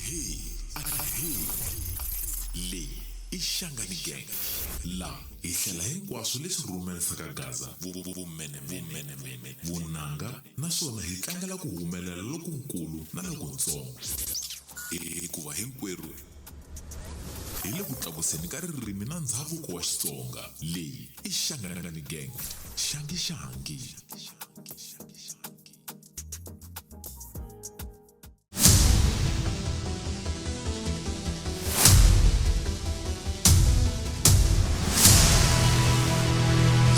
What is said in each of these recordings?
Ahee, ahee. Leyi i Shangani Gang. La hi hlela hinkwaswo leswi rhumerisaka Gaza vumenemene, vunanga naswona hi tlangela ku humelela lokunkulu na lokuntsongo. Hikuva hinkwerhu hi le ku tlakuseni ka ririmi na ndzhavuko wa Xitsonga. Leyi i Shangani Gang. Xangi xangi.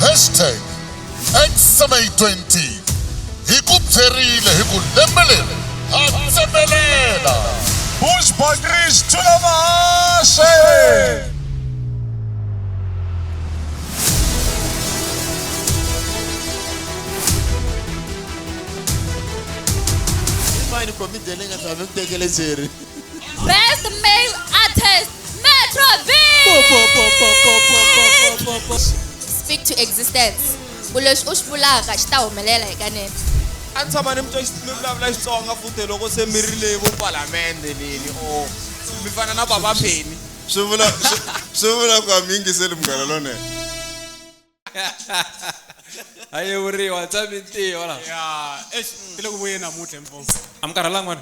Hashtag XMA20 hi ku byerile hi ku lembe leri ha tsemelela. Bushbuckridge Thulamahashe! Fine comedian leyi nga tshami ku tekele cherry. Best Male Artist, Metro B! Speak to existence. Ku leswi u swi vulaka xi ta humelela hikanene. A ni tshama ni mi twa mi vulavula Xitsonga futhi loko se mi ri le vo palamende leni or mi fana na Baba Penny. Swi vula swi vula ku a mi yingiseli Munghana Lonene. A yevuriwa tshami ntiyo la. Ya, eish, ti le ku vuyeni namuntlha mfo. A mi karhalanga mani?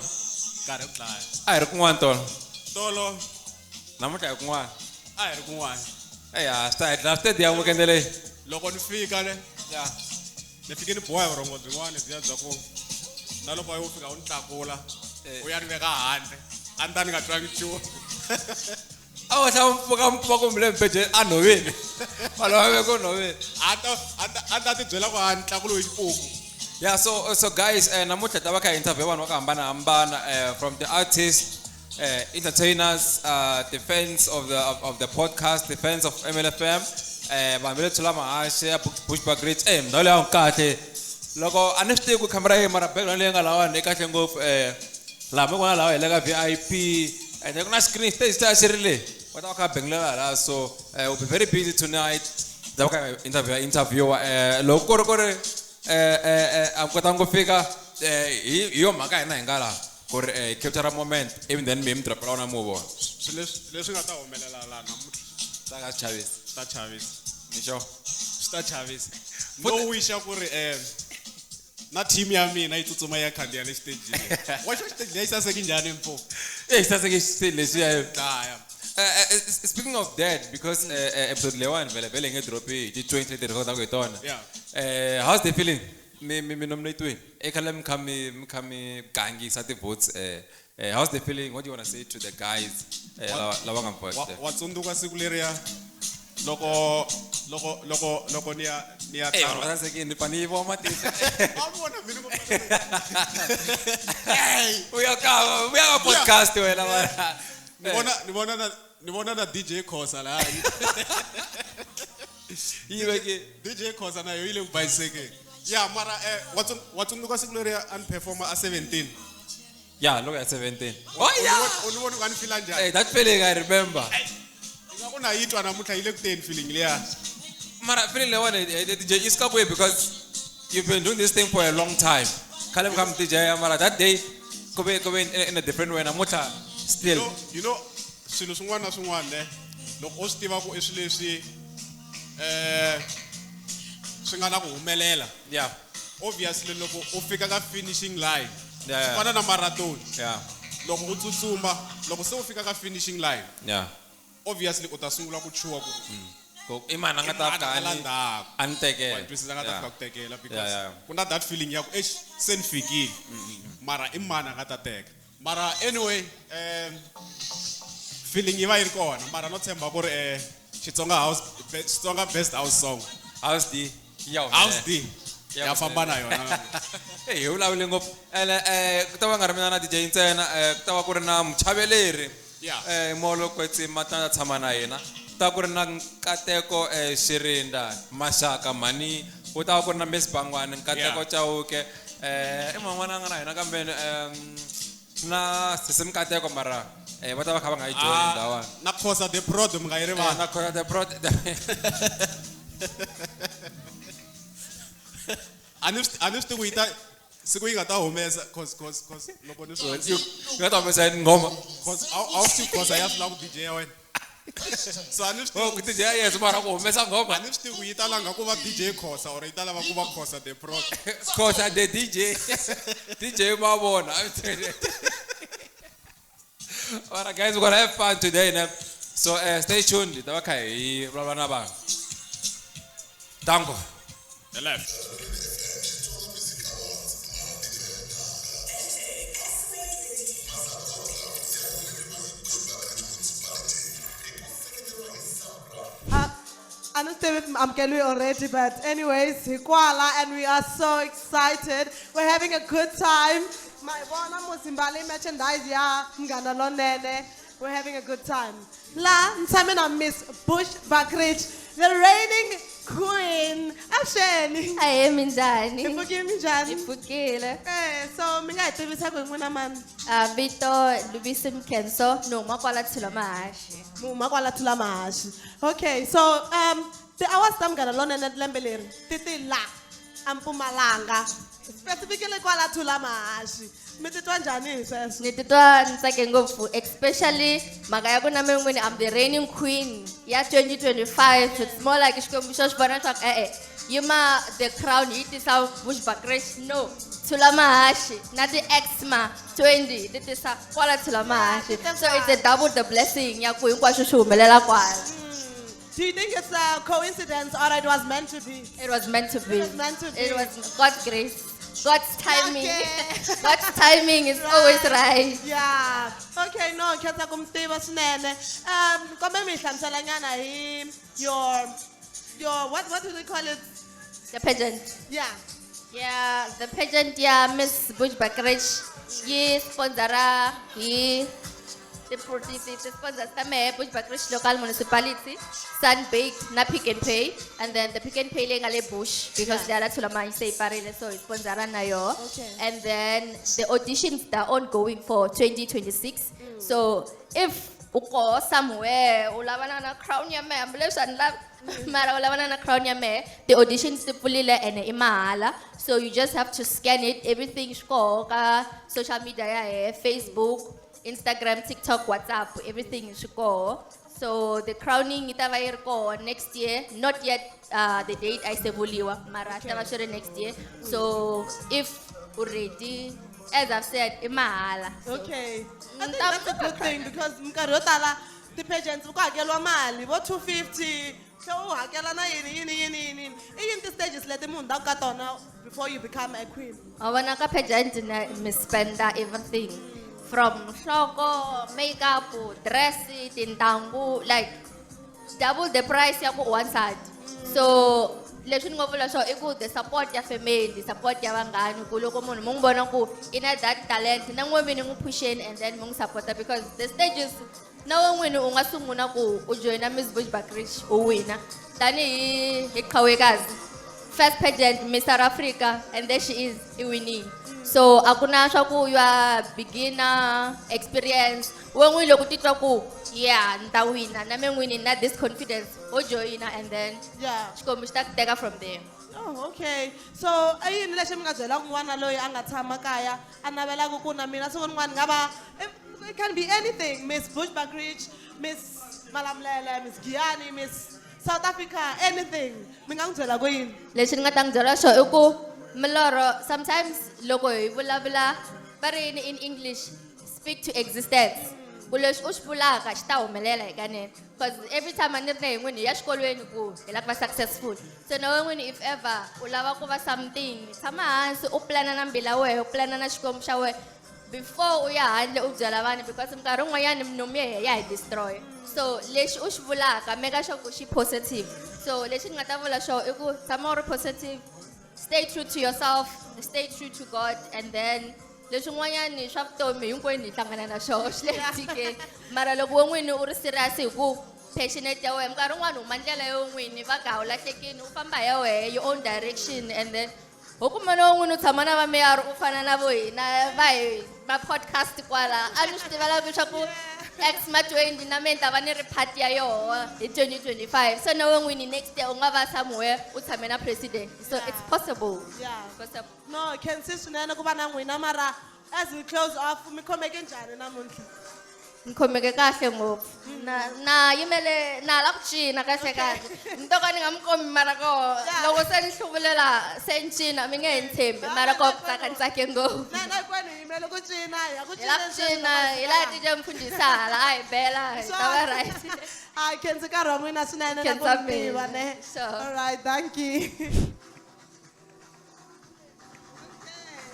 Karhi ku dlaya. A hi ri kun'wana tolo. Tolo. Namuntlha hi kun'wana. A hi ri kun'wana. Eya, swi ta hi dlaya stadium weekend leyi. Loko ni fika ne. Ya. Ni fike ni boha vurhongo byin'wana lebyiya bya ku na loko yo fika u ni tlakula u ya ni veka handle a ni ta ni nga twangi nchumu. A wo hlaya mpfuka mpfuka kumbe le mbejeni a nhoveni. Vanhu va veke nhoveni. A ta a ta a ta ti byela ku a ni tlakuliwe hi xipuku. Yeah, so guys, namuntlha ta va kha hi interview vanhu va ku hambanahambana, from the artists, entertainers, the fans of the podcast, the fans of MLFM, vanhu va le Thulamahashe, ya Bushbuckridge, ndhawu leyi a wu kahle. Loko a ni swi tivi ku camera yi mara background leyi nga lawani yi kahle ngopfu, laha mi vona laha hi le ka VIP, and ku na screen stage ta xi ri le, va ta va kha va bengelela laha, so we'll be very busy tonight. Ta va kha hi interviewer, loko ku ri ku ri, a kotanga ku fika, hi yo mhaka hina hi nga laha ku ri, hi capture moment, even then mi dropela wona mi wu vona. Swilo leswi nga ta humelela laha namuntlha. Swi ta ka swi chavisa. Swi ta chavisa. Ni sure? Swi ta chavisa. No wisha ku ri, na team ya mina yi tsutsuma ya khandziya le xitejini. Wa xo xiteji leyi saseki njhani mfo? Eh, saseki xiteji lexiya. Dlaya. Speaking of that, because, episode leyiwani vhele vhele hi nge dropi hi ti 20 leti rhekhodaka hi tona. Yeah. How's the feeling? Mi nominate-wini? E khale mi kha mi, mi kha mi gangisa ti-votes. How's the feeling? What do you want to say to the guys? Lava nga vote? Wa tsundzuka siku leriya loko, loko, loko, loko ni ya, ni ya Eh, tlanga. vanhu va sasekile, ni fane yi vona matihlo. A vona mina ku Hey, u ya ka, u ya ka podcast wena, mara. Ni vona, ni vona na, ni vona na DJ Khosa laha. Yi veke. DJ Khosa na yo yi le ku bayisekeni. Ya, mara, wa tsundzuka siku leriya a ni performa a 17. Yeah, look at 17. Wa Oh, yeah. u ni vona ku a ni feel njhani? Hey, that feeling I remember. Hey, ingaku na yi twa namuntlha yi le ku teni feeling liya. Mara feeling leyiwani, DJ is ka kwihi because you've been doing this thing for a long time. Khale mi kha mi DJ, mara that day ku ve, ku ve in a different way namuntlha still. You know, swilo swin'wana na swin'wana ne, loko u swi tiva ku i swilo leswi, swi nga na ku humelela. Yeah. Obviously loko u fika ka finishing line, Yeah, yeah. swi fana na marathon. Yeah. Loko u tsutsuma, loko se u fika ka finishing line, Yeah. obviously u ta sungula ku chuha ku Ku i mani a nga ta I mani a fika nga a ni la ndzhaku? a ni tekela. Wa twisisa, a nga ta Yeah. fika ku tekela because Yeah, yeah. ku na that feeling ya ku, eish, se ni fikile. Mara i mani a nga ta teka? Mara anyway, feeling yi va yi ri kona, mara no tshemba ku ri, Xitsonga house, Xitsonga best house song. House D. Ya House humelela. D. Ya Ya famba na humelela. yona. Hey, hi vulavule ngopfu. Ene, ku ta va nga ri mina na DJ ntsena, ku ta va ku ri na muchaveleri. Yeah. Molo Kwetsima ta tshama na yena. Ku ta ku ri na Nkateko, Xirinda, Maxaka Mhani, ku ta va ku ri na Miss Bangwani, Nkateko Yeah. Chauke. I man'wana a nga na hina kambe, na Sisi Nkateko mara, va ta va kha va nga yi join ndhawani. Na Khosa the Prod mi nga yi rivali. Na Khosa the Prod. A ni swi, a ni swi tivi ku yi ta, Siku yi nga ta humesa cause loko ni swi You nga ta humesa yini nghoma? Cause a wu swi tivi cause ya swi lava ku DJ ya wena. So a ni swi Oh, ku DJ ya yes mara ku humesa nghoma. A ni swi tivi ku yi ta langa ku va DJ Khosa or yi ta lava ku va Khosa the Pro. Khosa the DJ. DJ Mavona. All right, guys, we're gonna have fun today, ne? So stay tuned. Ta va kha hi vulavula na vanhu. Tango. The left. I don't think I'm Kelly already, but anyways, hikwala, and we are so excited. We're having a good time. My bona Musimbali merchandise ya Munghana Lonene. We're having a good time. La ntshame na Miss Bushbuckridge, the reigning queen. Avuxeni. Ahee, minjhani? Hi pfukile minjhani? Hi pfukile. So mi nga hi tivisa ku hi n'wina mani? Vito Lubisi Mkhenso, ni huma kwala Tshilo Mahaxi. Mi huma kwala Tshilo Mahaxi. Okay, so ti awards ta Munghana Lonene lembe leri ti ti la a Mpumalanga, specifically kwala Tshilo Mahaxi. Mi titwa njhani hi sweswo? Ni titwa ni tsake ngopfu, especially mhaka ya ku na mina n'wini I'm the reigning queen ya 2025. It's more like Xikwembu xo swi vona leswaku e-e, yima the crown yi tisa Bushbuckridge, no, Tshilo Mahaxi na ti-Exma 20 ti tisa kwala Tshilo Mahaxi. So it's a double the blessing ya ku hinkwaswo swi humelela kwala. Do you think it's a coincidence or it was meant to be? It was meant to be. It was meant to be. It was God's grace. God's timing. Okay. God's timing is always right. Yeah. Okay, no, khensa ku mi tiva swinene. Kombe mi hlamusela nyana hi your what do they call it? The pageant. Yeah. Yeah, the pageant ya Miss Bushbuckridge yi sponsora hi ti sponsors ta mehe Bushbuckridge Local Municipality, Sunbake na Pick n Pay, and then the Pick n Pay leyi nga le Bush because yeah, la Tshilo Mahaxi se yi pfarile, so hi sponsora na yoho. Okay. And then the auditions are ongoing for 2026. So if u koho somewhere u lavana na crown ya mehe, hambileswi a ni lavi, mara u lavana na crown ya mehe, the auditions ti pfulile ene i mahala. So you just have to scan it, everything swi koho ka social media ya hehe, Facebook, Instagram, TikTok, WhatsApp, everything swi koho. So the crowning yi ta va yi ri koho next year, not yet the date a yi se vuriwa, mara swi ta va swi ri next year. So if u ready, as I've said, i mahala. So, Okay. I think Ta that's a good thing because minkarhi yo tala ti-pageants ku hakeriwa mali vo 250, tlhe u hakela na yini yini yini yini yini. I yini ti-stages leti munhu ta ku ka tona before you become a queen? Wa vona ka pageant na mi spenda everything from nhloko, makeup, dress, tintangu, like double the price ya ku wansati. So leswi ni nga vula swona i ku the support ya family, support ya vanghani, ku loko munhu mi n'wi vona ku i na that talent, na n'we vini n'wi pusheni and then mi n'wi support-a, because the stages na we n'wini u nga sungula ku u joyina Miss Bushbuckridge u wina tanihi hi qhawekazi first pageant Miss South Africa, and there she is, i winile. So a ku na swa ku you are beginner experience, we n'wini loko titwa ku yeah ni ta wina, na me n'wini na this confidence ho joyina, and then Yeah. Xikwembu xi ta ku teka from there. Oh, okay. So, i yini lexi mi nga byelaka n'wana loyi a nga tshama kaya a navelaka ku na mina siku rin'wana nga va, it can be anything, Miss Bushbuckridge, Miss Malamulele, Miss Giyani, Miss South Africa, anything. Mi nga n'wi byela ku yini? Lexi ni nga ta n'wi byela xona i ku milorho sometimes loko hi vulavula va ri yini in English, speak to existence, ku leswi u swi vulaka xi ta humelela hikanene, because every time a ni ri na hi n'wini hi ya xikolweni ku hi lava ku va successful. So na we n'wini if ever u lava ku va something, tshama hansi u plana na mbila wehe, u plana na Xikwembu xa wena before u ya handle u byela vanhu, because minkarhi yin'wanyani minomu ya hina ya hi destroy. So lexi u xi vulaka, make sure ku xi positive. So lexi ni nga ta vula xona i ku tshama u ri positive, stay true to yourself, stay true to God, and then leswin'wanyani swa vutomi hinkwenu hi hlangana na swona swi le tikeni, mara loko we n'wini u ri serious hi ku passionate ya wena, minkarhi wun'wani huma ndlela yo n'wini va ka u lahlekini, u famba hi ya wehe your own direction, and then Huku mana wa n'wina u tshama na vameyara u fana na vo hina va hi va podcast kwala. A ni swi tivela leswaku X ma 20 na me ni ta va ni ri part ya yoho hi 2025. So na we n'wini next year u nga va somewhere u tshame na president. So it's possible. Yeah. It's possible. No, khensi swinene ku va na n'wina mara as we close off mi khomeke njhani namuntlha? Ni khomeke kahle ngopfu. Na yimele na la ku cina kahle kahle. Ni to ka ni nga mi kombi mara ko loko se ni hluvulela se ni cina mi nge he ni tshembi mara ko ku tsaka ni tsake ngopfu. Na na hinkwenu hi yimele ku cina, hi ya ku Hi la ku cineni cina, hi la DJ mfundhisi hala a hi bela hi ta va right. Hayi khensi nkarhi wa n'wina swinene na ku Khensa mi tiva mina. ne. Sure. All right, thank you.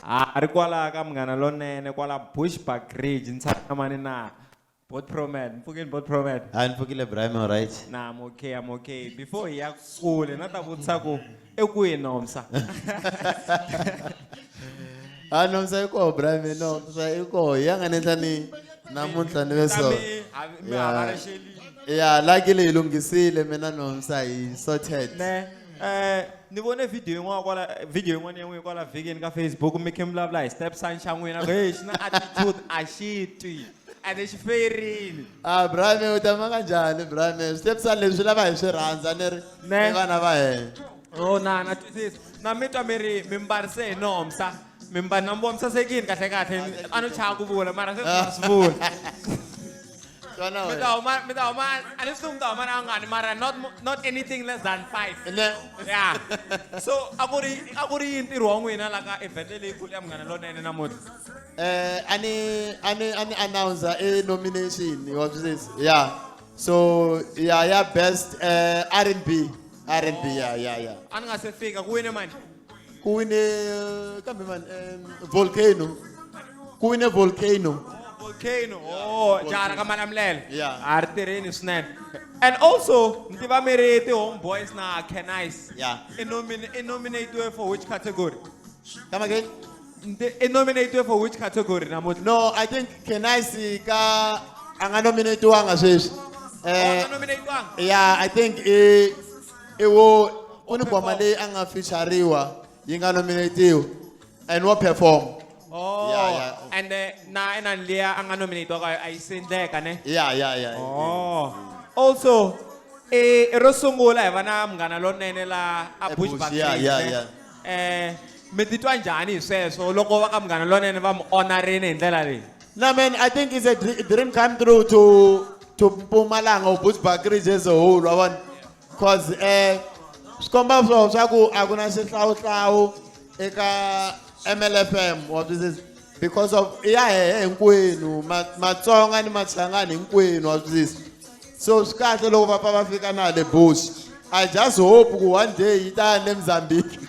A ri kwala ka Munghana Lonene kwala Bushbuckridge ni tshama mani na Bot Promet. Mpfukeni Bot Promet. A ni pfukile Brian, all right. Na I'm okay, I'm okay. Before hi ya kule na ta vutisa ku e kwihi Nomsa? A Nomsa i koho Brian, Nomsa i koho. Ya nga ni endla ni namuntlha ni ve so. Mi havarexelile. Ya, luckily hi lunghisile mina Nomsa hi sorted. Ne. Ni vone video yin'wana kwala video yin'wana ya n'wina kwala vhikini ka Facebook mi khe mi vulavula hi step son xa n'wina ku hey xi na attitude a xi twi ende xi feyerini. Ah Brian u ta maka njhani Brian? Step son leswi lava hi swi rhandza ni ri Ne. i vana va hina. Oh na na twisisa. Na mi twa mi ri mi mbarise hi Nomsa. Mi mbari na mi sasekini kahle kahle a no chava ku vula mara se na swi vula. Twana Mi wena. ta huma mi ta huma a ni swi tivi mi ta huma na ngani mara not anything less than 5. Ne. Yeah. So a ku ri yini ntirho wa n'wina la ka event leyikulu ya Munghana Lonene namuntlha? Ani announcer a nomination wa swi yeah. So yeah, yeah best R&B. R&B yeah, yeah, yeah. A ni nga se fika ku wine mani? Ku wine kambe man Volcano. Ku wine Volcano. Volcano. Oh, jara ka Malamulele. Yeah. A ri tirheni swinene. And also, ni tiva mi ri ti homeboys na Canice. Yeah. I nominate for which category? Come again? I nominate for which category namuntlha? No, I think Canice ka a nga nominatiwanga sweswi. Oh, a nga nominatiwanga? Yeah, I think i wo ku ni nghoma leyi a nga featuriwa yi nga nominatiwa and wo perform. Oh, Yeah, yeah. And na inani liya a nga nominatiwa ka a yi se endleka ne? Yeah, yeah, yeah. Oh. Also, i ro sungula hi va na Munghana Lonene la a E Bush, Bushbuckridge, yeah, yeah, ne? yeah. Mi titwa njhani hi sweswo loko va ka Munghana Lonene va mi honorini hi ndlela leyi? No, man, I think it's a dream come true to Mpumalanga or Bushbuckridge as a whole, wa vona? Because swi komba swona swa ku a ku na xihlawuhlawu eka MLFM, wa twisisa? Because of i ya hehe hinkwenu, Matsonga ni Machangani hinkwenu, wa twisisa? So swi kahle loko va pfa va fika na le Bush. I just hope ku one day yi ta ya le Mozambique.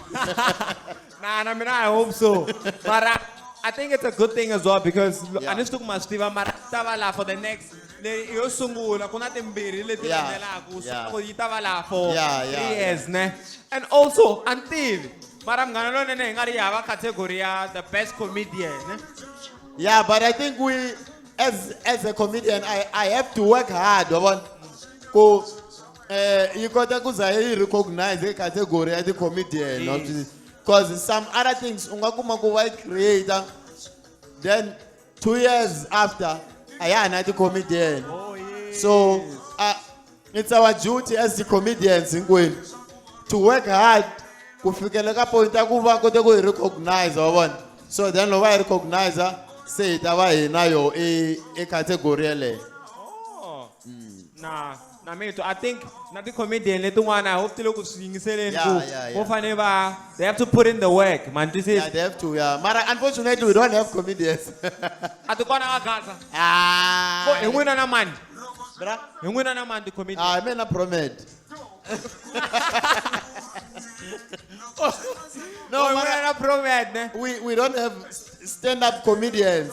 Na, mina I hope so. Mara I think it's a good thing as well because Yeah. a ni swi tivi ku ma swi tiva mara ta va laha for the next leyi yo sungula ku na timbirhi leti Yeah. landzelaka, so Yeah. ku yi ta va laha for Yeah, 3 yeah, years ne. And also a ni tivi mara Munghana Lonene hi nga ri hava category ya the best comedian ne? Yeah, but I think we as a comedian I have to work hard, wa vona? Ku yi kota ku za yi recognize e category ya ti-comedian, wa twisisa? Because some other things u nga kuma ku va yi creator then 2 years after a ya ha na ti-comedian. Oh, yes. So it's our duty as the comedians hinkwenu to work hard ku fikela ka point ya ku va kote ku hi recognize, wa vona? So then loko va hi recognize se hi ta va hi na yo e category yeleyo. Oh. Na, na me too. I think na ti-comedian letin'wana I hope ti le ku swi yingiseleni Yeah, ku yeah, yeah. vo fanele va they have to put in the work, man. Twisisa? Yeah, they have to, yeah. Mara unfortunately we don't have comedians. A ti kona ka Gaza. Ah. Ko hi n'wina na mani? Bra? Hi n'wina na mani ti-comedian? Ah, mina Promed. No, Oh, mara n'wina na Promed, ne? We don't have stand-up comedians.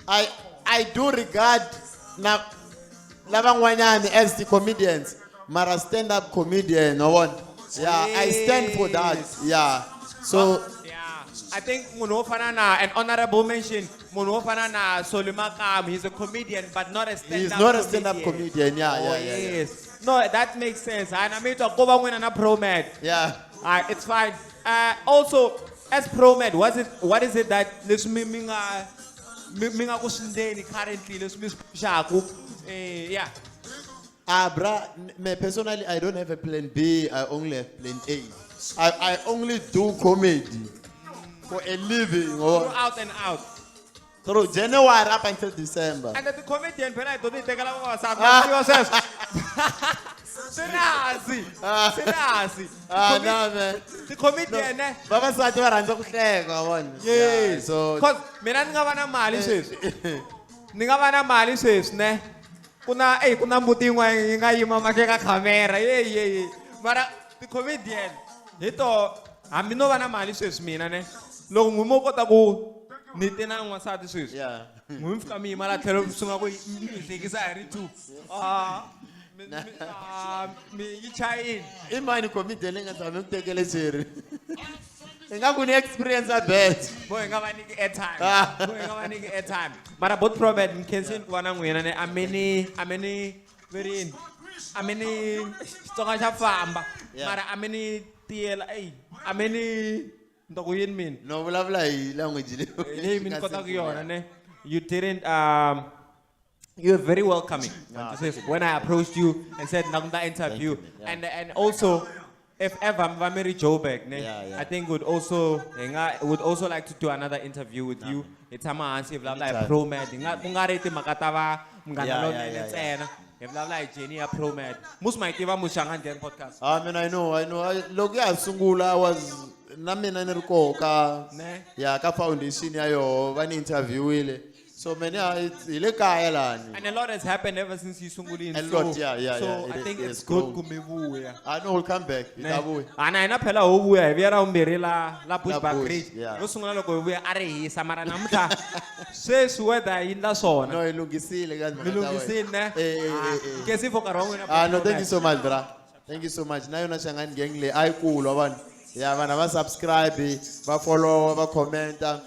I do regard na lavan'wanyani as the comedians. Mara stand-up comedian, no one. Yeah, I stand for that. Yes. Yeah. So yeah, I think munhu wo fana na an honorable mention, munhu wo fana na Solly Makamu, he's a comedian but not a stand-up He's not a stand-up comedian. Yeah, Oh, yeah, yeah, yeah. yes. No, that makes sense. And I mean to go n'wina na Promed. Yeah. Alright, it's fine. Also, as Promed, what is it that leswi mi nga ku swi ndleni currently leswi mi swi puxaku? Yeah. Ah, bra, me personally, I don't have a plan B. I only have plan A. I only do comedy for a living. Or Through out and out. Through January up until December. And the comedian phela hi to ti tekela vavasati ma tiva sweswo. Swi serious. Ah, no, man. Ti-comedian eh? Vavasati va rhandza ku hleka, wa vona. Yes. Yeah, so 'Cause mina ni nga va na mali sweswi. Ni nga va na mali sweswi ne. Ku na ey ku na mbuti yin'wana yi nga yima mahlweni ka khamera. Ye ye ye. Mara ti-comedian hi to hambi no va na mali sweswi mina ne. Loko n'wi mo kota ku ni te na n'wansati sweswi. Yeah. N'wi mi fika mi yima la tlhelo swi nga ku mi hi hlekisa hi ri two. Ah, mi yi chayini. I mani comedian leyi nga tshama mi tekele xeri? I nga ku ni experience a bet. Bo hi nga va nyiki airtime. Ah. Bo hi nga va nyiki airtime. Mara both Promed mi khensini ku va na n'wina ne a mi ni verini. A mi ni Xitsonga xa famba. Yeah. Mara a mi ni tiyela ey a mi ni ni ta ku yini mina? No vulavula hi language leyi. Leyi mi ni kotaka yona ne. You didn't you were very welcoming. Ah, When I approached you and said na ku ta interview Thank you, man. Yeah. And also if ever mi va mi ri Joburg ne, Yeah. I think would also hi nga would also like to do another interview with you. Hi tshama hansi hi vulavula hi Anytime. Promed. Hi nga ku nga ri timhaka ta va Munghana Lonene Yeah. ntsena. Hi vulavula hi journey ya Promed. Musi ma yi tiva Muxanga Gang podcast. I mean, I know, I know. Loko ya ha sungula, I was na mina ni ri koho ka Ne? ya ka foundation ya yoho va ni interviewile. So many hi le kaya lani. And a lot has happened ever since you sungulini. A lot, yeah, So yeah. I think It it's has good grown. ku mi vuya. I know we'll come back. Hi Ne? ta vuya. A na hina phela ho vuya hi vuya ra vumbirhi la Bushbuck Bush, Ridge. yeah. Ro sungula loko hi vuya a ri hisa mara namuntlha sweswi weather yi ndla swona. No, hi lunghisile ka Mi lunghisile ne? Eh. Nkhensi for nkarhi wa n'wina. Ah, no, thank you so much, bra. Thank you so much. Na yona Shangani Gang leyi a yi kulu wa vanhu. Ya vanhu va subscribe, va follow, va commenta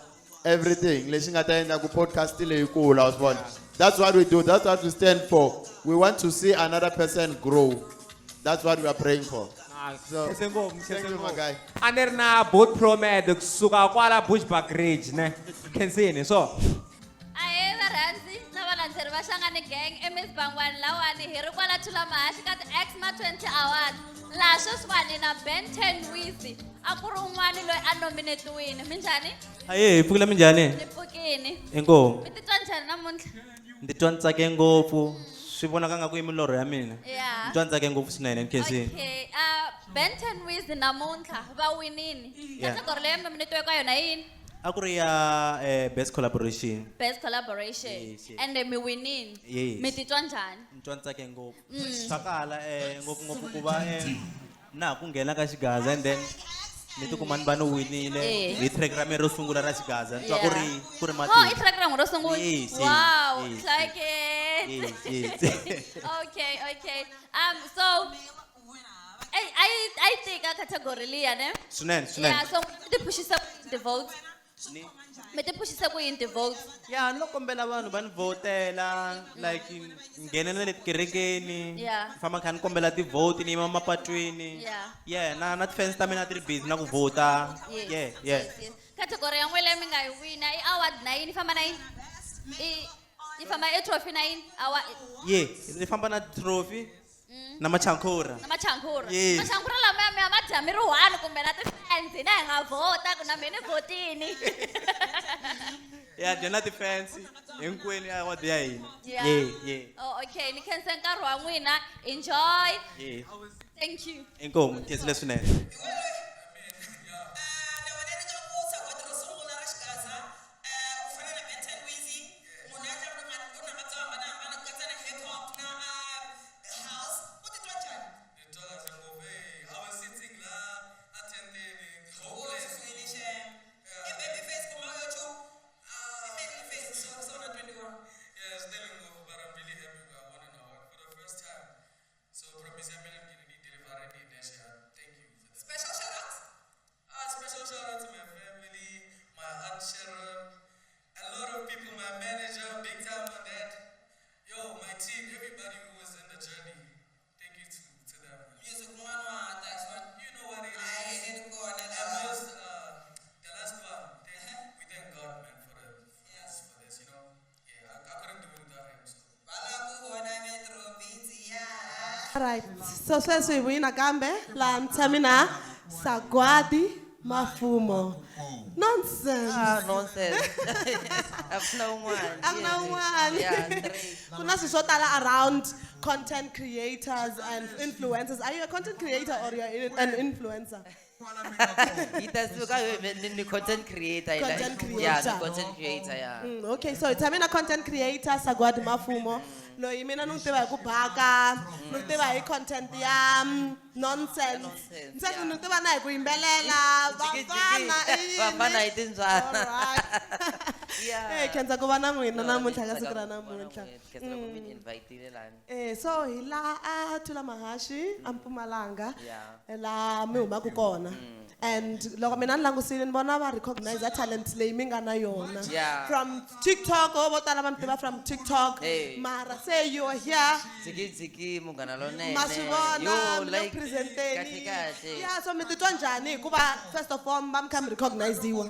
everything. Lexi nga ta endla ku podcast leyi kula, wa swi vona. That's what we do. That's what we stand for. We want to see another person grow. That's what we are praying for. So, Khense ngopfu, thank khense you, my ngopfu. guy. A ni ri na both Promed kusuka kwala Bushbuck Ridge ne. Khensini so. Ahee varhandzi na valandzeri va Shangani Gang i Miss Bangwani lawani hi ri kwala Thulamahashe ka ti-Xma 20 Awards laha sweswiwani na Ben 10 Wizi a ku ri un'wani loyi a nominetiwini. Minjhani? Aye, hi pfukile minjhani? Ni pfukini. Inkomu. Mi titwa njhani namuntlha? Ndzi twa ni tsake ngopfu. Swi vonaka nga ku i milorho ya mina. Yeah. Ndzi twa ni tsake ngopfu swinene ni khensile. Okay, Ben 10 Wizi namuntlha va winini. Yeah. Category leyi mi nominetiwe ka yona yini? A ku ri ya best collaboration. Best collaboration. Yes. Ende mi winini. Yes. Mi titwa njhani? Ndzi twa ni tsake ngopfu. Swa kala ngopfu ngopfu ku va na ha ku nghena ka xigaza and then ni tikuma ni va ni winile Eh. hi track ra mina ro sungula ra xigaza. Ni twa ku ri ku ri Oh, i matimba. track ra n'wina ro sungula? Yes. Wow, yes. like it. Yes. Okay. So I tika category liya ne? Swinene, swinene. Yeah, so mi ti pushisa the votes. Mi ti pushisa ku yini ti-votes? Ya, ni lo kombela vanhu va ni vhotela like ni nghena na le tikerekeni. Yeah. Ni famba kha ni kombela ti-vote ni yima mapatwini. Yeah. Yeah, na ti-fans ta mina ti ri busy na ku vhota. Yes. Yeah. Yes. Category ya n'wina leyi mi nga yi wina i award na yini? Yi famba na yini? I yi famba i trophy na yini? Award. Yeah, ni famba na trophy na machankura. Na machankura. Yes. Machankura lamaya mi ya ma dya mi ri one kumbe na ti-fans hina hi nga vhota ku na mina ni vhotini. Ya dya na ti-fans hinkwenu ya award ya hina. Yeah. Yeah. Oh, okay. Ni khense nkarhi wa n'wina. Enjoy. Yeah. Thank you. Inkomu, ni khensile swinene. Special shout out to my family, my aunt Sharon, a lot of people, my manager, big time on that. Yo, my team, everybody who was in the journey. Thank you to them. Music, you know what it is. Alright. So sweswi hi vuyi nakambe laha mi tshami na Sagwadi Mafumo. Nonsense. Ah, nonsense. A ku na un'wana. A ku na un'wana. Yeah, three. Ku na swilo swo tala around content creators and influencers. Are you a content creator or you're an influencer? Yi ta suka yo ni content creator. Content Yeah, creator. ni content creator, yeah. Okay, so hi tshame na content creator Sagwadi Mafumo loyi mina ni n'wi tiva hi ku baka, ni n'wi tiva hi content ya nonsense. Nonsense, Se yeah. ni n'wi tiva na hi ku yimbelela, vafana i yini? Vafana i timbyana. Alright. Yeah. Eh, khensa ku va na n'wina No, namuntlha ni ka siku tsaka ra ku va na namuntlha. n'wina. Khensa loko mi ni invite-ile lani. Eh, so hi laha a Thulamahashe a Mpumalanga Yeah. laha mi humaka kona. And loko mina ni langusile ni vona va recognize talent leyi mi nga na yona. Yeah. From TikTok, oh, vo tala va mi tiva from TikTok. Hey. Mara se you are here. Dziki dziki munghana lonene. Ma swi vona, Yo, mi le like ku presenteni. Kahle kahle. Yeah, so mi titwa njhani hikuva first of all va mi kha mi recognize-iwa.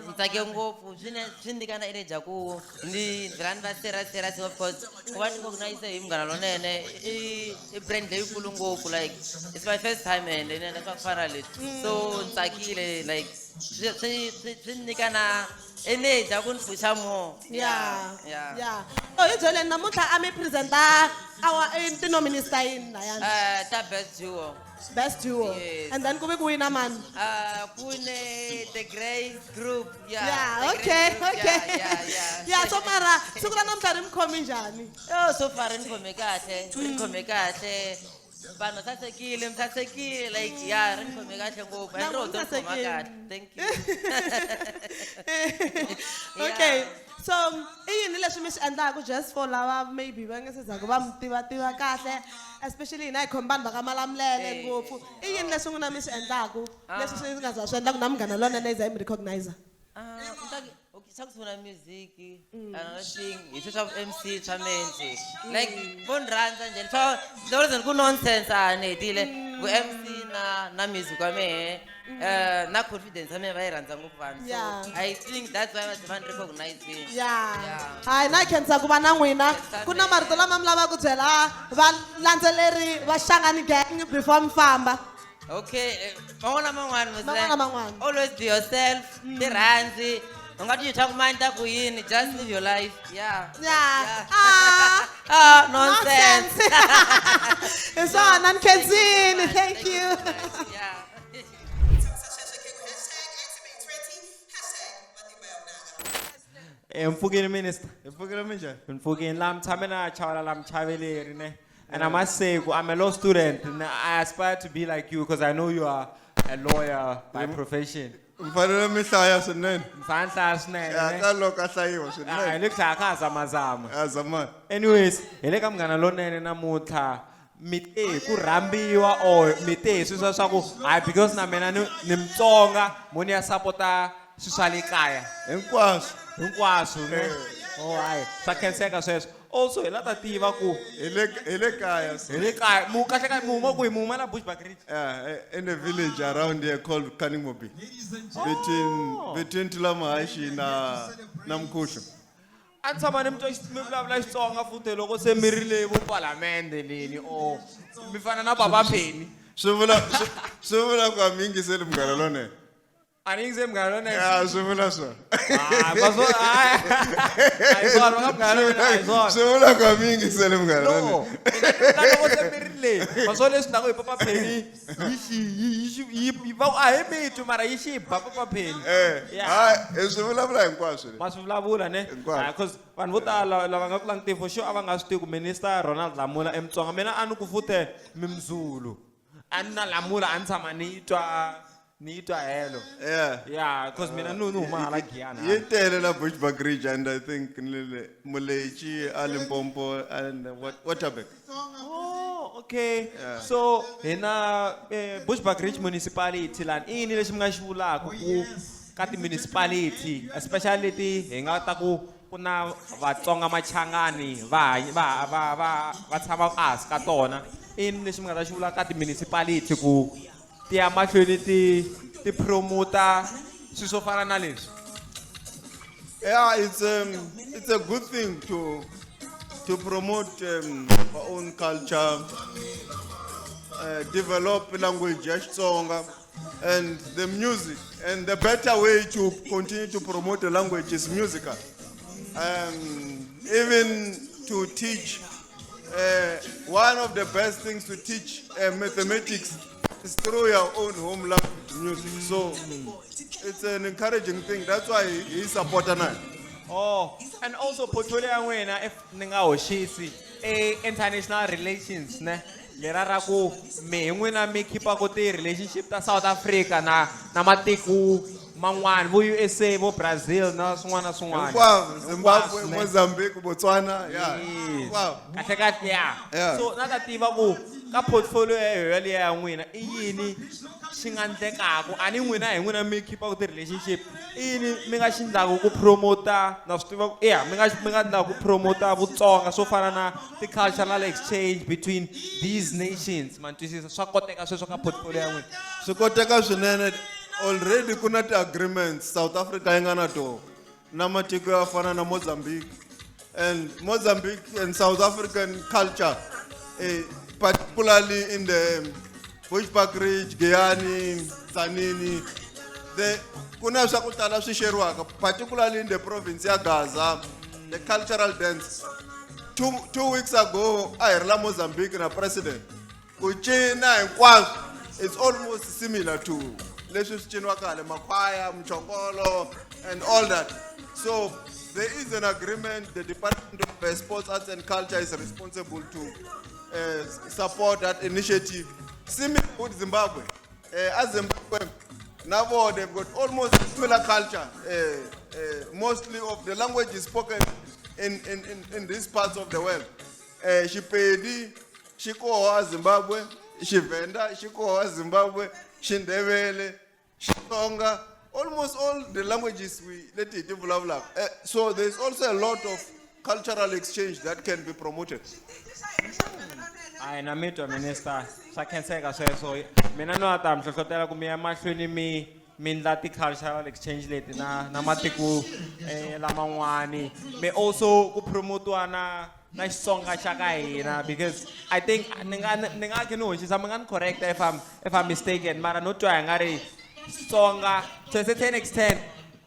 Ni tsake ngopfu swi nyika na energy ya ku ni vhela ni va serious serious of course ku va ni recognize hi munghana lonene i brand leyikulu ngopfu, like it's my first time and ni endla swa ku fana na leswi, so ni tsakile, like swi nyika na energy ya ku ni pusha more. Yeah. Yeah. Yeah. Oh, hi byeleni namuntlha a mi presenta our ti-nominees ta yini layani? Ta best duo. Best duo. Yes. And then ku ve ku wina mani? Ku wine The Grace Group. Yeah. Yeah, The okay, Grace Group. okay. Yeah. Yeah, so mara siku ra namuntlha ri mi khomi njhani? Oh, so far ni khome kahle, ri khome kahle. Vanhu va sasekile, mi sasekile, like yeah, ri ni khome kahle ngopfu. Na And ro n'wina ri khoma sasekile. kahle. Thank you. Okay. So, i yini leswi mi swi endlaka just for lava maybe va nga se zaku va mi tiva tiva kahle, especially hina hi khomi vanhu va ka Malamulele Eh. ngopfu. I yini leswi n'wina mi swi endlaku Ah. leswi swi nga za swi endlaku na munghana lonene yi za yi mi recognize? Ah, okay, xa ku sungula music, another thing, hi swi swa MC swa menje. Like vo ni rhandza njhani swa loko ni ku nonsense a ni hetile vu MC na music wa mehe. Na confidence ya mehe va yi rhandza ngopfu vanhu. So Yeah. I think that's why va va ni recognize. Yeah. Yeah. Hayi na khensa ku va na n'wina. Khensa Ku na mina. marito lama mi lavaka ku byela valandzeleri va Shangani Gang before mi famba. Okay, man'wana na man'wana mos Man'wana na man'wana. Always be yourself, ti rhandzi. U nga ti swa ku mani ta ku yini, just live your life. Yeah. Yeah. Ah. Ah, nonsense. Nonsense. Hi swona ni khensini. Thank you. Yeah. Eh, mpfukeni minister. Hi pfukile minjhani? Mpfukeni la mi tshame na chawela la muchaveleri ne. And I must say, I'm a law student and I aspire to be like you because I know you are a lawyer by profession. Mi fanele mi hlaya swinene. Mi fanele hlaya swinene. Ya, ka loko a hlayiwa Ah, swinene. hi le ku hlaya ka ha zamazama. A zamani. Anyways, hi le ka munghana lonene namuntlha mi te hi ku rhambiwa or mi te hi sweswiya swa ku hayi because na mina ni Mutsonga mo ni ya sapota swilo swa le kaya. Hinkwaswo. Hinkwaswo ne? Oh hayi swa khenseka sweswo. Also hi la ta tiva ku Hi le kaya. Hi le kaya. Mu kahle kahle mu huma kwihi? Mu huma la Bushbuckridge? Yeah, in a village around here called Kanimobi. Between Oh. Thulamahashe na Mkhuhlu. A ni tshama ni mi twa mi vulavula Xitsonga futhi loko se mi ri le vo palamende leni or mi fana na Baba Penny. Swi vula ku a mi yingiseli munghana lonene. A ni yingiseli munghana lonene. Ya, swi vula swona. Ah, va swo, a hi swona, va ka munghana lonene, a hi swona. Swi vula ku a mi yingiseli munghana No, lonene. mina ni vula loko se mi ri le, va swo leswi na ku hi Papa Penny, yi xi, yi, yi xi, yi, yi, va ku a hi mi twi mara yi xi ba Papa Penny. Eh, Yeah. hayi, hi swi vulavula hinkwaswo leswi. Ma swi vulavula ne? Hinkwaswo. Ah, 'cause vanhu vo tala lava nga ku languteni for sure a va nga swi tivi ku Minister Ronald Lamola i Mutsonga. Mina a ni ku futhe mi Mzulu. A ni na Lamola a ni tshama ni twa, ni twa helo. Yeah. Yeah, 'cause mina ni huma hala Giyani. Yi tele la Bushbuckridge and I think Moletji, a Limpopo and Waterberg. Oh, okay. Yeah. So hina Bushbuckridge municipality lani i yini lexi mi nga xi vulaka ku ka ti-municipality especially leti hi nga ta ku na Vatsonga Machangani va tshama ehansi ka tona. I yini lexi mi nga ta xi vulaka ka ti-municipality ku ti ya mahlweni ti promota swilo swo fana na leswi? Yeah, it's a good thing to To promote our own culture, develop language ya Xitsonga and the music. And the better way to continue to promote the language is musical. Even to teach, one of the best things to teach mathematics is through your own home language music. So it's an encouraging thing. That's why he supported now. Oh, and also portfolio ya n'wina, if ni nga hoxisi, i international relations, ne? Lera ra ku mi hi n'wina mi khipaku ti-relationship ta South Africa na matiko man'wana, vo USA, vo Brazil na swin'wana na swin'wana. Hinkwavo, Zimbabwe, Hinkwaswo, ne? Mozambique, Botswana, yeah. Yes. Hinkwavo. Kahle kahle, yeah. Yeah. So na ta tiva ku ka portfolio ya yoho yaliya ya n'wina i yini xi nga ndlekaku? A ni n'wina hi n'wina mi khipaku ti-relationship, i yini mi nga xi ndlaku ku promota, na swi tiva ku ya mi nga ndlaku ku promota Vutsonga, swo fana na ti-cultural exchange between these nations? Ma ni twisisa? Swa koteka sweswo ka portfolio ya n'wina? Swi koteka swinene. Already ku na ti-agreements South Africa yi nga na toho na matiko yo fana na Mozambique, and Mozambique and South African culture, particularly in the Bushbuckridge, Giyani, Tzaneen, the ku na swa ku tala swi sheriwaka, particularly in the province ya Gaza, the cultural dance. 2 weeks ago a hi ri la Mozambique na president. Ku cina hinkwaswo, it's almost similar to leswi swi ciniwaka hale, makhwaya, muchongolo and all that. So there is an agreement. The Department of Sports, Arts and Culture is responsible to support that initiative. Similar with Zimbabwe. As Zimbabwe na vo, they've got almost similar culture. Mostly of the language is spoken in these parts of the world. Xipedi xi koho a Zimbabwe, Xivenda xi koho a Zimbabwe, Xindebele, Xitsonga, almost all the languages we leti hi ti vulavulaka. So there's also a lot of cultural exchange that can be promoted. Hayi, na mi twa, minister, swa khenseka sweswo. Mina no ta mi hlohlotela ku mi ya mahlweni mi ndla ti-cultural exchange leti na matiko laman'wani, mi also ku promotiwa na Xitsonga xa ka hina, because I think ni nga khe ni hoxisa, mi nga ni correct if I'm mistaken, mara no twa hi nga ri Xitsonga to a certain extent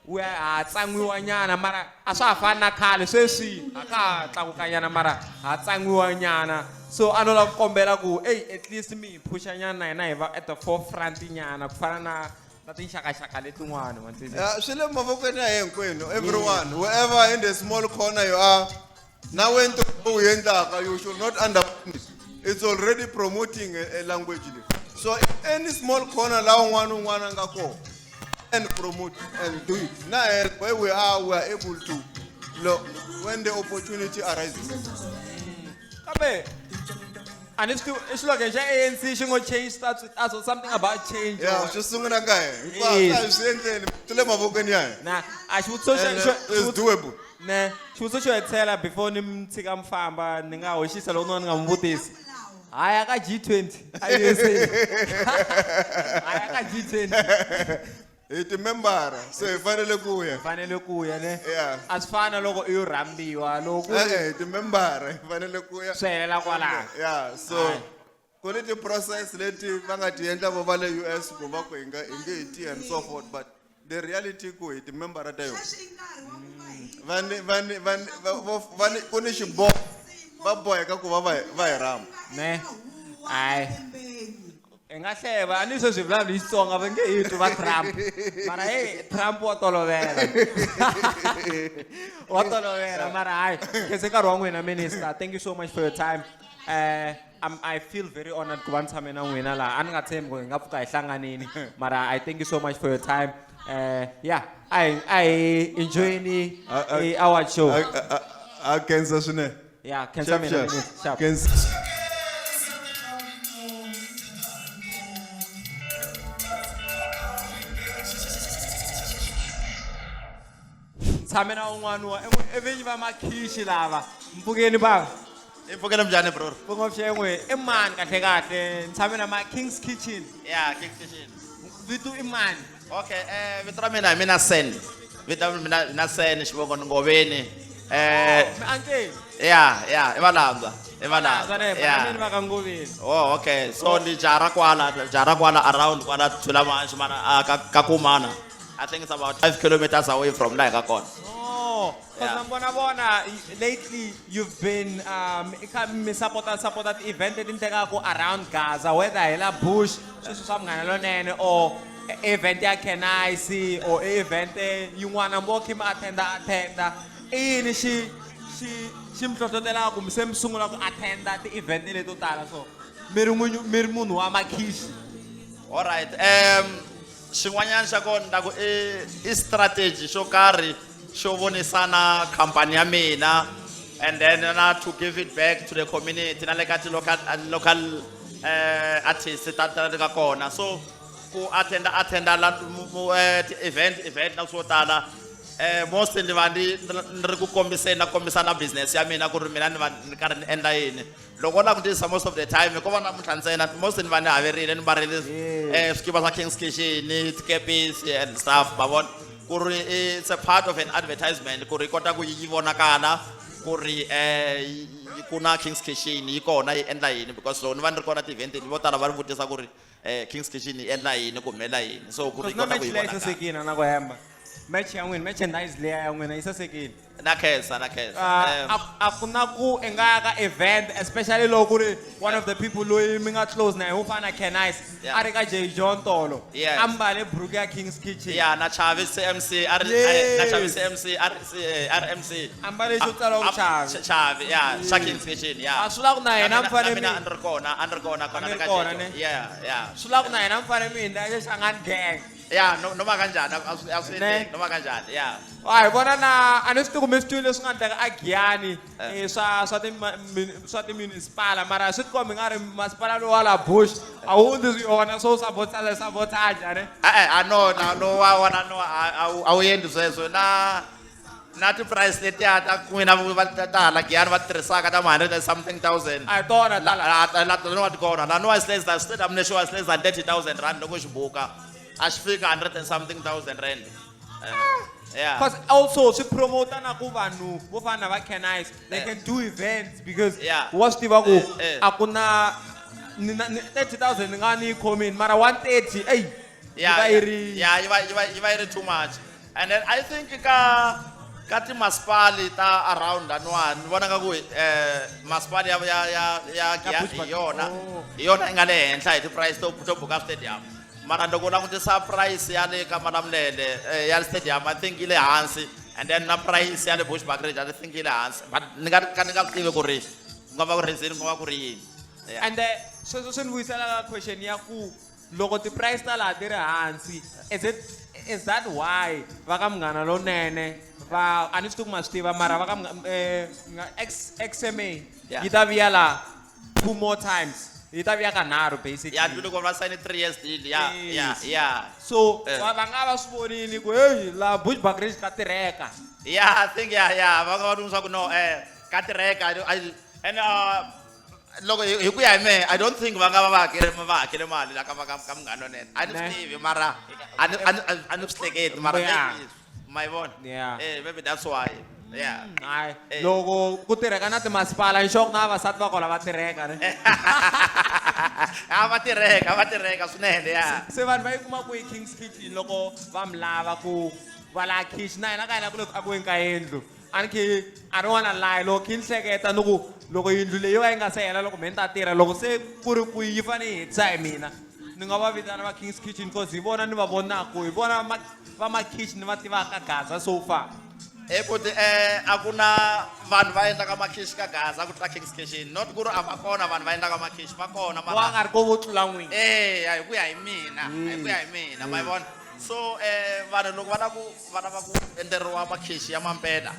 we ha tsan'wiwa nyana, mara a swa ha fani na khale. Sweswi a ka ha tlakuka nyana, mara ha tsan'wiwa nyana. So a no lava ku kombela ku ey, at least mi hi phusha nyana na hina hi va at the forefront nyana, ku fana na tinxakaxaka letin'wana, ma twisisa? Yeah, swi le mavokweni ya hinkwenu, everyone, whoever in the small corner you are, na wena u endlaka, you should not understand it. It's already promoting a language leyi. So any small corner la un'wana un'wana a nga kona and promote and do it. Na where we are, we are able to lo, when the opportunity arises. Kambe a ni swi tivi, i xilogene xa ANC xi ngo "Change starts with us" or something about change. Yeah, swi sungula ka hina. Hinkwaswo a hi swi endleni, swi le mavokweni ya hina. Na a xivutiso xa And, it's doable. Ne, xivutiso xo hetisela before ni mi tshika mi famba, ni nga hoxisa loko no ni nga mi vutisi. Haya ka G20 a USA, haya ka G20. Hi timembara, so hi fanele ku ya. Hi fanele ku ya, ne? Yeah. A swi fana loko i yo rhambiwa loko ku ri- Eh, timembara hi fanele ku ya. Swi helela kwalano. Yeah, so Hayi. ku ni ti-process leti va nga ti endla vo va le US ku va ku hi nga hi nge hi ti and so forth, but the reality ku hi timembara ta yona. Va ni va ni va ni va va ni ku ni xiboho, va boheka ku va va hi rhamba. Ne, hayi, hi nga hleva, a ni sweswi hi vulavula hi Xitsonga, va nge hi twi va Trump, mara hey, Trump wa tolovela, wa tolovela. Mara hayi, khense nkarhi wa n'wina, minister. Thank you so much for your time. I feel very honored ku va ni tshame na n'wina laha. A ni nga tshembi ku hi nga pfuka hi hlanganini, mara I thank you so much for your time. Yeah, a hi enjoyini award show. A khensa swinene. Yeah, khensa Sharp, mina, sharp. minister. Sharp. Khensa. Tshame na un'wana wa i vinyi va makhishi lava. Mpfukeni bava. I pfukile, njhani bro? Pfungo xen'we i mani kahle kahle? Ni tshame na ma King's Kitchen. Yeah, King's Kitchen. Vito i mani? Okay, vito ra mina hi mina Sen. Vito ra mina na Sen, xivongo ni Ngoveni. Eh Mi anceni. yeah, i Valandza. I Valandza. Valandza ne, Yeah. mina va ka Ngoveni. Oh, okay. So ni jara kwala, jara kwala around kwala Thulamanchi mana ah, ka Kumana. I think it's about 5 kilometers away from la hi nga kona. Oh, because Yeah. yeah. Bona lately you've been i kha mi support ti event leti endlekaka around Gaza, whether hi la Bush, sweswi swa Munghana Lonene or event ya Canise or event yin'wana mo khe mi attenda. I yini xi mi hlohlotelaka kumbe se mi sungula ku attenda ti-event leto tala so mi ri mi ri munhu wa makhishi? All right. Xin'wanyana xa kona ni ku i strategy xo karhi xo vonisana company ya mina and then na to give it back to the community na le ka ti local artists ta le ka kona. So ku attenda la ti event na swo tala mostly ni va ni ri ku kombiseni na kombisa na business ya mina ku ri mina ni va ni karhi ni endla yini. Loko u langutisa most of the time ko va namuntlha ntsena, mostly ni va ni haverile ni mbarile swikipa swa Kings Kitchen, tikepisi and stuff, ma vona ku ri it's a part of an advertisement ku ri kota ku yi vonakala ku ri ku na Kings Kitchen yi kona yi endla yini, because loko ni va ni ri kona ti-eventini vo tala va ri vutisa ku ri Kings Kitchen yi endla yini, ku humelela yini, so ku ri na kota ku merch yi leyi vonakala. Sasekile na ku hemba. Merch ya n'wina, merchandise leya ya n'wina yi sasekile. Na khensa, na khensa. Ah, a ku na ku i nga ya ka event, especially loko ku ri one of the people loyi mi nga close na yena, wo fana na Canise, Yeah. a ri ka J John tolo, Yes. a mbale buruku ya Kings Kitchen. Yeah, na Chavi CMC, a ri Yes. na Chavi CMC, a ri C, RMC. Ambale xo tsala ku Chavi. Chavi, yeah, xa Kings Kitchen, yeah. A swi vula ku na yena Na mi fanele mina a ni ri kona, a ni ri kona kona A mi ka ri kona, J John. ne? Yeah. Swi vula ku na yena mi fanele mi hindza Shangani gang. Yeah, no, noma kanjani, a swi Ne? endleki, noma kanjani, yeah. A hi vona na a ni swi tivi ku mi swi twile leswi nga endleka a Giyani, swa ti-municipal, mara swi tikomba i nga ri masipala lowu wa la Bush a wu ndzi yona swo sabotage sabotage ne? Eh, a no, na no wa wona no a wu endli sweswo na ti-price letiya ta n'wina va ta hala Giyani va ti tirhisaka ta ma hundred and something thousand. A hi tona La, la, la, la, la, ti kona. La no is less than, stadium lexi was less than 30,000 rand loko xi buka. A xi fika hundred and something thousand rand. Yeah. Because also swi promote na ku vanhu vo fana na va Canise, they can do events because Yeah. wa swi tiva ku Eh. a ku na ni na ni 30,000 ni nga ni yi khomini, mara 130 ey, yi Yeah, va yi yeah. ri Yeah, yi va yi ri too much. And then I think ka timasipali ta around laniwani ni vona nga ku masipali ya Ya ya Bushbuck. hi yona Oh. hi yona yi nga le henhla hi ti-price to buka stadium. Mara loko u langutisa price ya le ka Malamulele ya stadium, I think yi le hansi, and then na price ya le Bushbuckridge I think yi le hansi, but ni nga ka ni nga swi tivi ku ri ku nga va ku ri reason, ku nga va ku ri yini. Yeah. And sweswo swi ni vuyisela ka question ya ku loko ti-price ta laha ti ri hansi, is that why va ka Munghana Lonene va, a ni swi tivi ku ma swi tiva, mara va ka XMA Yeah. yi ta vuya la 2 more times, yi ta vuya ka nharhu basically. Yeah, loko va sign 3 years deal, yeah, yeah, Yes. yeah. So va nga va swi vonile ku hey, la Bushbuckridge ka tirheka. Yeah, I think yeah, va nga va leswaku no, ka tirheka, and loko hi ku ya hi mehe, I don't think va nga va va hakele mali la ka Munghana Lonene. A ni swi Ne. tivi, mara a ni swi hleketi, mara Yeah. maybe ma yi vona? Yeah. Maybe that's why. Yeah. Hayi, loko ku tirheka na timasipala, ni sure ku na vavasati va kona va tirheka ne. A va tirheka, va tirheka swinene, yeah. Se vanhu va yi kuma kwihi Kings Kitchen loko va mi lava ku va la kitchen? Na hina ka hina ku le ku akiweni ka yindlu. A ni khi, I don't wanna lie, loko khi ni hleketa ni ku loko yindlu leyi yo va yi nga se hela, loko mehe ni ta tirha, loko se ku ri ku yi fanele yi hetisa hi mina, ni nga va vitana va Kings Kitchen, cause hi vona ni va vonaku, hi vona va ma-kitchen ni va tivaka Gaza so far. Futhi a ku na vanhu va endlaka makhishi ka Gaza ku tlula Kings Kitchen. Not ku ri a va kona vanhu va endlaka makhishi, va kona, mara Wa nga ri ko vo tlula n'wina. Hi ku ya hi mina, hi ku ya hi mina, ma yi vona. So vanhu loko va lava ku endleriwa makhishi ya mampela,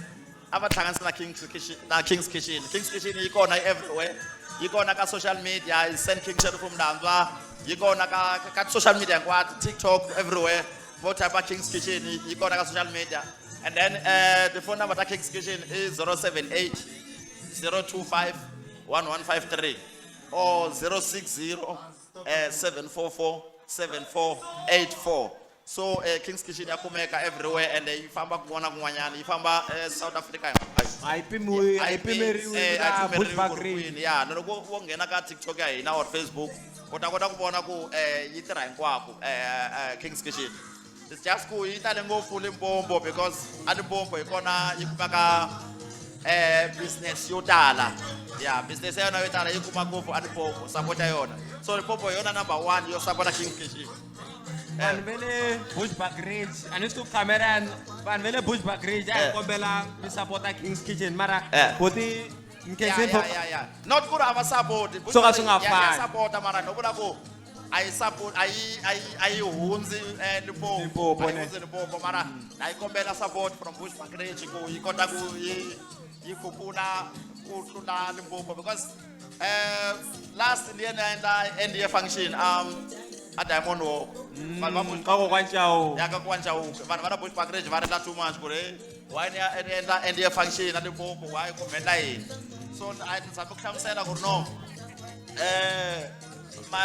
a va hlanganisi na Kings Kitchen, na Kings Kitchen. Kings Kitchen yi kona everywhere. Yi kona ka social media, yi send King Sheriff Mlandzwa, yi kona ka social media hinkwato, TikTok, everywhere. Vo type Kings Kitchen, yi kona ka social media. And then the phone number ta Kings Kitchen is 078 025 1153 or 060, 744 7484. So King's Kitchen ya kumeka everywhere and yi famba kun'wana na kun'wanyana, yi famba South Africa hinkwayo. A yi pimiwi, a yi pimeriwi A yi ka pimeriwi Bushbuck ku ri Ridge. kwini. Ya, na loko wo nghena ka TikTok ya hina or Facebook, u ta kota ku vona ku yi tirha hinkwako King's Kitchen. It's just ku yi tale ngopfu Limpopo because a Limpopo hi kona yi kumaka business yo tala. Yeah, business ya yona yo tala yi kuma ngopfu a Limpopo, support ya yona. So Limpopo hi yona number 1 yo support King's Kitchen. Vanhu va le Bushbuck Ridge, a ni swi tivi camera, vanhu va le Bushbuck Ridge a hi kombela mi sapota King's Kitchen mara boti Yeah, yeah, yeah, yeah. Not ku ri a va support. Swo ka swi nga Ya fani. support mara no vula ku a yi support, a yi hundzi Limpopo. Limpopo, A yi ne. hundzi Limpopo mara na yi kombela support from Bushbuck Ridge ku yi kota ku yi kukula ku tlula Limpopo because last ni yena endla end year function a Diamond Walk. Vanhu va Bushbuck Ka Kokwani Chauke. Ya ka Kokwani Chauke. Vanhu va la Bushbuck Ridge va rila too much ku ri, hey, why ni ya endla end year function a Limpopo, why ku humelela yini? So a ni zama ku hlamusela ku ri no, ma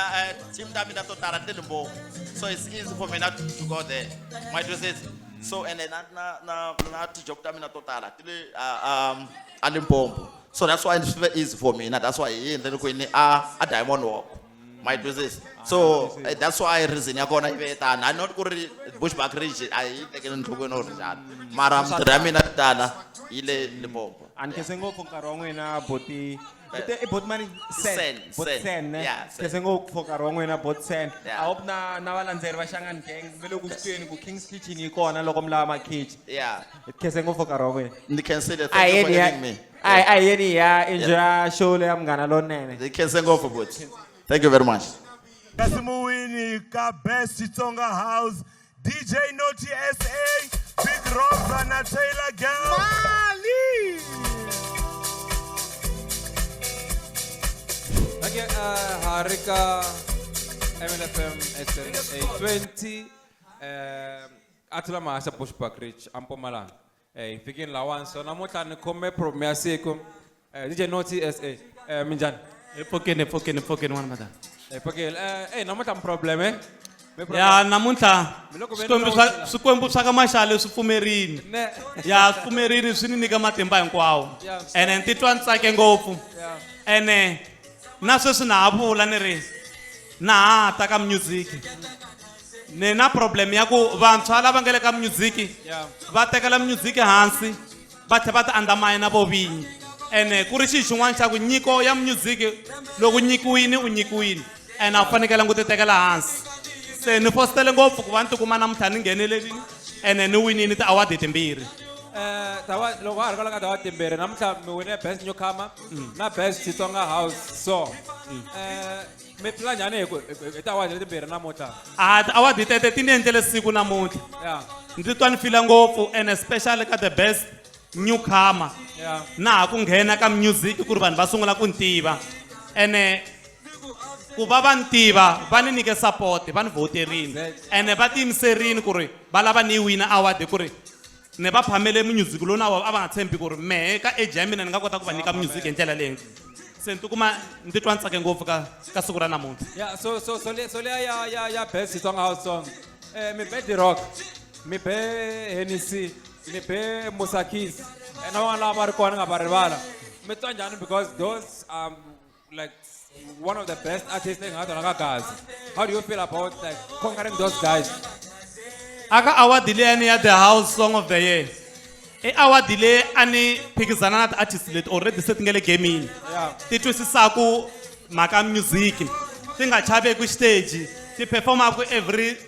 team ta mina to tala ti le Limpopo. So it's easy for mina to go there. Ma twisisa? So and then na ti job ta mina to tala ti le a Limpopo. So that's why it's very easy for me. That's why hi endleni kwini a Diamond Walk. Ma twisisa? So that's why reason ya kona yi ve tano. I not ku ri Bushbuck Ridge a yi tekeli enhlokweni or njhani. Mara mintirho ya mina yo tala yi le Limpopo. A ni khense ngopfu nkarhi wa n'wina boti. I boti mani? Sen. Sen, Boti Sen. Sen, ne? Yeah, Sen. Khense ngopfu nkarhi wa n'wina boti Sen. Yeah. I hope na valandzeri va Shangani Gang va le ku swi tiveni ku King's Kitchen yi kona loko mi lava makhichi. Yeah. Khense ngopfu nkarhi wa n'wina. Ni khensile, A thank you for yeni ya having me. a yeni hi ya enjoy show leya Munghana Lonene. Ni khense ngopfu boti. Thank you very much. Kasi muwini ka Best Xitsonga House, DJ Noti SA, Big Rosa na Taylor Girl. Mali! Okay, Harika MLFM SMA 20, Atula Mahasha Bushbuck Ridge, Mpumalanga. Hi fikini lawani, so namuntlha ni khome problem ya siku. DJ Noti SA, minjhani? Hi pfukeni, hi pfukeni, hi pfukeni n'wana madam. Hi pfukile. Namuntlha mi problem, eh? Mi problem. Ya, namuntlha Mi loko ve ni lawula. swikwembu swa ka Maxale swi pfumerini. Ne. Ya, swi pfumerini swi ni nyika matimba hinkwawo. Ya. Ene ni titwa ni tsake ngopfu. Ya. Ene na sweswi na ha vula ni ri na ha ta ka music. Ni na problem ya ku vantshwa lava nga le ka music Ya. va tekela music hansi va tlhela va ti andamanya na vo vinyi. Ene ku ri xilo xin'wana xa ku nyiko ya music loko nyikiwini u nyikiwini ene a wu fanekelanga ku ti tekela hansi. Se ni fositele ngopfu ku va ni tikuma namuntlha ni nghenelerile ene ni winile ti-award timbirhi. Tawa, loko wa ha ri kwala ka ti-award timbirhi namuntlha mi wine Best Newcomer na Best Xitsonga House Song. Mi pfula njhani hi ti-award letimbirhi namuntlha? A ti-award tete ti ni endlele siku namuntlha. Ya. Ndzi titwa ni fila ngopfu and especially ka the best newcomer. Ya. Na ha ku nghena ka music ku ri vanhu va sungula ku ni tiva. Ene ku va va ni tiva va ni nyike support, va ni voterini. Ene va tiyimiserini ku ri va lava ni yi wina award ku ri ni va phamele music lowu na vona a va nga tshembi ku ri mehe ka age ya mina ni nga kota ku va nyika music hi ndlela leyi. Se ni tikuma ni titwa ni tsake ngopfu ka siku ra namuntlha. Yeah, so, so, so, le, so leya ya, ya, ya Best Xitsonga House Song. Mi be D-Rock, mi be Hennessy, mi be Musakis. Na van'wana lava va ri kona nga va rivala. Mi twa njhani because those like one of the best artists leyi nga tona ka Gaza. How do you feel about conquering those guys? Aka award leyani ya the House Song of the Year. I award leyi a ni phikizana na ti-artist leti already se ti nga le gamini. Yeah. Ti twisisaku mhaka ya music, ti nga chaveki xiteji, ti performaku every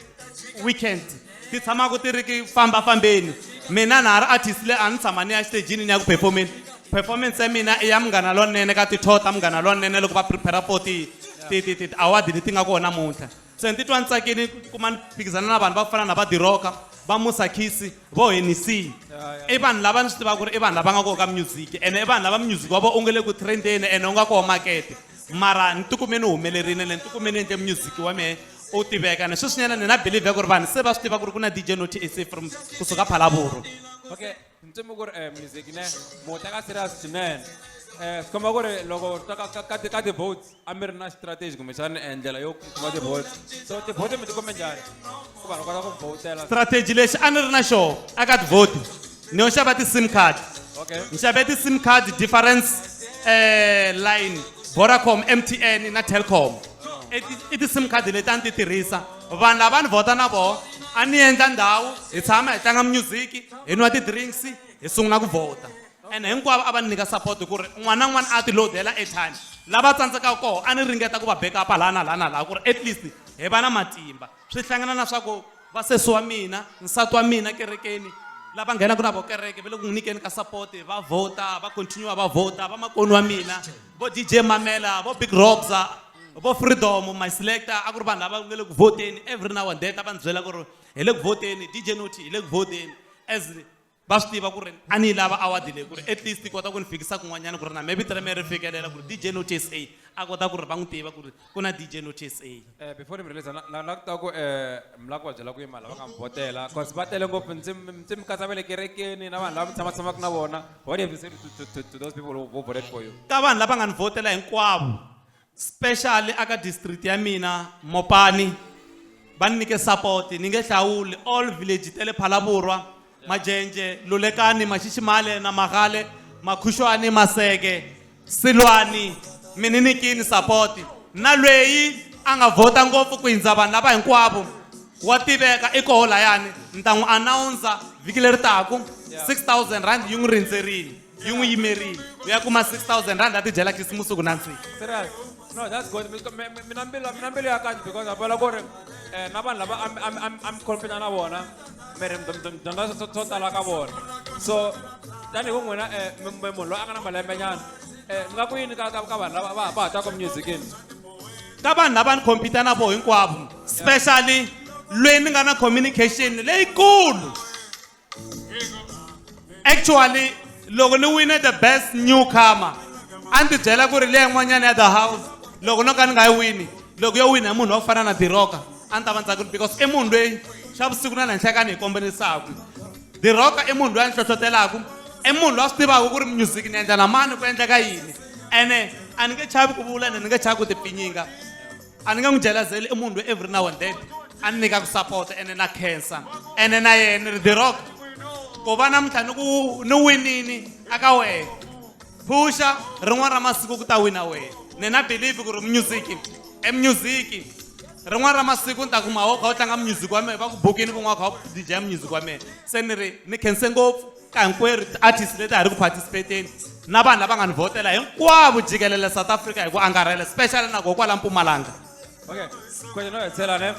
weekend, ti tshamaka ti ri ku fambafambeni. Mina na ha ri artist leyi a ni tshama ni ya xitejini ni ya ku performeni. Performance ya mina i ya Munghana Lonene ka ti-tour ta Munghana Lonene loko va prepare for ti award leti nga kona namuntlha. Se ni titwa ni tsakile ku kuma ni phikizana na vanhu va ku fana na va D-Rock, va Musakisi, vo Hennessy. I vanhu lava ni swi tivaka ku ri i vanhu lava nga kona ka music, ene i vanhu lava music wa vona u nga le ku trendeni ene u nga kona makete. Mara ni tikume ni humelerile, ni tikume ni endle music wa mehe u tiveka. Ni sweswinyana ni na believe ya ku ri vanhu se va swi tiva ku ri ku na DJ Noti SA from kusuka Phalaborwa. Okay, ni tsundzuka ku ri music ne, mu teka serious swinene. Swi komba ku ri loko ta ka ka ka ti ka ti-votes a mi ri na strategy kumbexani ndlela yo kuma ti-votes so ti-vote mi ti kume njhani ku vanhu va kota ku vhotela Strategy lexi a ni ri na xoho aka ti-vote ni yo xava ti-sim card. Okay. Ni xave ti-sim card difference line Vodacom, MTN na Telkom. I ti-sim card leti a ni ti tirhisa vanhu lava ni vhota na vona a ni endla ndhawu hi tshama hi tlanga music hi nwa ti-drinks hi sungula ku vhota ene hinkwavo a va ni nyika support ku ri un'wana na un'wana a ti lodela airtime lava tsandzekaka koho a ni ringeta ku va backup laha na laha na laha ku ri at least hi va na matimba swi hlangana na swa ku vasesi wa mina nsati wa mina kerekeni lava nghenaka na vo kereke va le ku n'wi nyikeni ka support va vhota va continue va vhota va makoni wa mina vo DJ Mamela vo Big Robza vo Freedom my selector a ku ri vanhu lava nga le ku vhoteni every now and then va ni byela ku ri hi le ku vhoteni DJ Noti hi le ku vhoteni as va swi tiva ku ri a ni yi lava award leyi ku ri at least yi kota ku ni fikisa kun'wanyana ku ri na maybe vito ra mina ri fikelela ku ri DJ Noti SA a kota ku ri va n'wi tiva ku ri ku na DJ Noti SA. Before ni mi release na na ku ta ku mi lava ku va byela ku yima lava nga mi vhotela cause va tele ngopfu ndzi ndzi mi katsa va le kerekeni na vanhu lava mi tshama tshamaka na vona what do you have to say to those people who voted for you? Ka vanhu lava nga ni vhotela hinkwavo specially aka district ya mina Mopani va ni nyike support ni nge hlawuli all village ta le Phalaborwa Majenje Lulekani Mashishimale na Magale Makhushwani Maseke Silwani mi ni nyikini support na lweyi a nga vhota ngopfu ku hindza vanhu lava hinkwavo wa tiveka i koho layani ni ta n'wi announce vhiki leri taku 6000 rand yi n'wi rindzerile yi n'wi yimerile u ya kuma 6000 rand a ti dyela khisimusi ku nandzika. Serious? No, that's good. Mina mbilu mina mbilu ya kahle because a vula ku ri na vanhu lava a mi compete na vona mi ri mi dyondza swo tala ka vona so tanihi ku n'wina munhu loyi a nga na malembe nyana mi nga ku yini ka ka ka vanhu lava va ha taka musicini? Ka vanhu lava ni compete na voho hinkwavo especially loyi ni nga na communication leyikulu actually loko ni wine the best newcomer a ni ti byela ku ri leyi n'wanyana ya the house loko no ka ni nga yi wini loko yo wina hi munhu wa ku fana na Diroka a ni ta va ni tsakile because i munhu loyi xa vusiku na le ka ni hi kombenisaka Diroka i munhu loyi a ni hlohlotelaka i munhu loyi a swi tivaka ku ri music ni endla na mani ku endleka yini ene a ni nge chavi ku vula ene ni nge chavi ku tipfinyinga a ni nge n'wi jelazeli i munhu loyi every now and then a ni nyikaka support ene na khensa ene na yena ni ri The Rock ku va namuntlha ni ku ni winini aka wena phusha rin'wana ra masiku ku ta wina wena ni na believe ku ri music i music rin'wana ra masiku ni ta kuma wo kha u tlanga music wa mehe va ku bukini kun'wana kha u DJ music wa mehe se ni ri ni khense ngopfu ka hinkwerhu ti-artist leti ha ri ku participateni na vanhu lava nga ni vhotela hinkwavo jikelele South Africa hi ku angarhela especially na koho kwala Mpumalanga. Okay, question no hetisela ne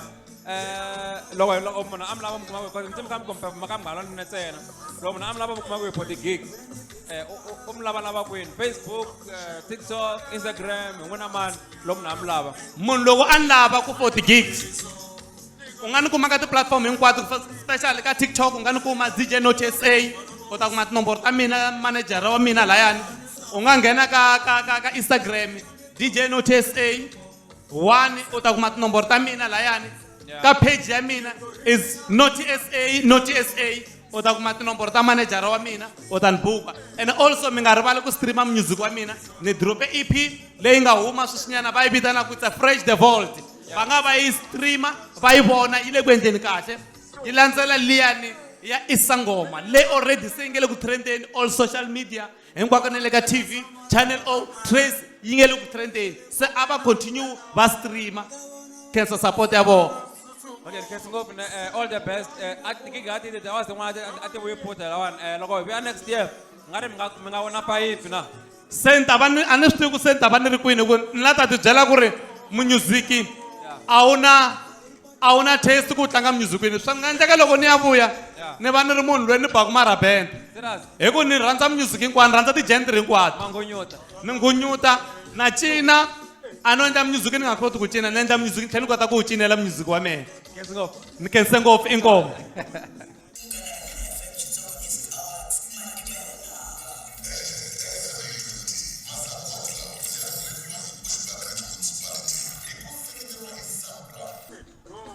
loko loko munhu a mi lava mi kuma kwihi mi kha mi confirm ka munghana wa ntsena loko munhu a mi lava mi kuma kwihi for ti-gig u mi lavalava kwini Facebook, TikTok, Instagram hi n'wina mani loko munhu a mi lava? Munhu loko a ni lava ku for ti-gigs u nga ni kuma ka ti-platform hinkwato especially ka TikTok u nga ni kuma DJ Noti SA u ta kuma tinomboro ta mina manager wa mina layani u nga nghena ka ka ka ka Instagram DJ Noti SA 1 u ta kuma tinomboro ta mina layani ka page ya mina is Noti SA Noti SA u ta kuma tinomboro ta manager wa mina u ta ni buka and also mi nga rivali ku streama music wa mina ni drope EP leyi nga huma sweswinyana va yi vitanaka it's a Fresh the Vault va nga va yi streama va yi vona yi le ku endleni kahle yi landzela liyani ya Isangoma leyi already se yi nge le ku trendeni all social media hinkwako na le ka TV Channel O Trace yi nge le ku trendeni se a va continue va streama khensa support ya vona. Okay, khensa ngopfu ne all the best. A tigigi a ti ti awards tin'wana a ti vuyi phutha lawani loko hi vuya next year nga ri mi nga mi nga vona payiphi na se ni ta va ni a ni swi tivi ku se ni ta va ni ri kwini ku ni la ta ti byela ku ri munyuziki a wu na a wu na taste ku tlanga music kwini swi nga endleka loko ni ya vuya ni va ni ri munhu loyi ni baku marabende hi ku ni rhandza music hinkwayo ni rhandza ti-genre hinkwato ni ngunyuta na cina a no endla music ni nga koti ku cina ni endla music ni tlhela ni kota ku wu cinela music wa mina ni khense ngopfu inkomu.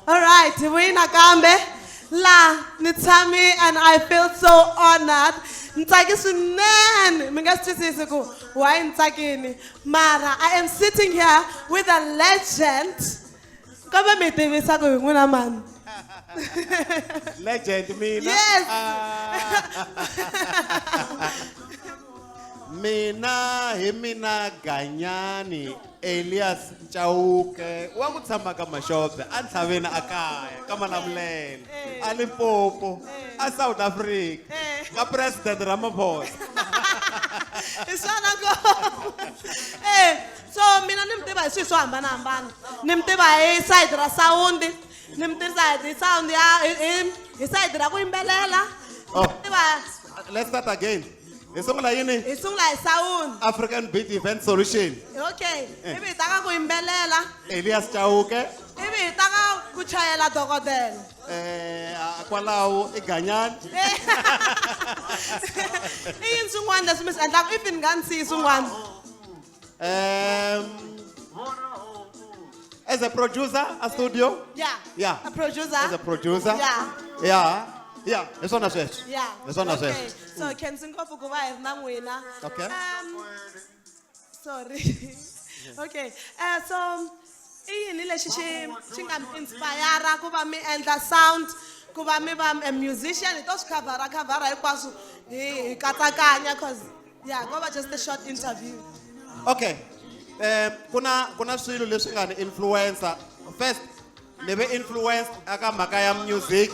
All right, hi vuyi nakambe. La ni tshami and I feel so honored. Ni tsaki swinene, mi nga swi twisisi ku why ni tsakini. Mara I am sitting here with a legend. Kambe mi tivisa ku hi n'wina mani? Legend mina. Yes. Mina hi mina Ganyani Elias Chauke wa ku tshama ka Mashobe a ntlhaveni a kaya ka Malamulele a Limpopo a South Africa ka President Ramaphosa. Hi swona ngopfu. So mina ni mi tiva hi swilo swo hambanahambana. Ni mi tiva hi side ra sound, ni mi tivisa hi sound ya hi side ra ku yimbelela. Oh. Tiva. Let's start again. Hi sungula yini? Hi sungula hi sound. African Beat Event Solution. Okay. Ivi hi ta ka ku yimbelela. Elias Chauke. Ivi hi ta ka ku chayela dokodela. Kwalaho i Ganyani. I yini swin'wana leswi mi swi endlaka if ni nga ni siyi swin'wana? As a producer, a studio? Yeah. Yeah. A producer? As a producer? Yeah. Yeah. Yeah, hi swona sweswo. Yeah. Hi swona Okay. sweswo. So khensi ngopfu ku va hi ri na n'wina. Okay. Sorry. Okay. So i yini lexi xi nga mi inspire ku va mi endla sound, ku va mi va a musician? Hi to swi khavhara hinkwaswo hi katsakanya cause yeah, ko va just a short interview. Okay. Kuna swilo leswi nga ni influencer. First, ni ve influenced aka mhaka ya music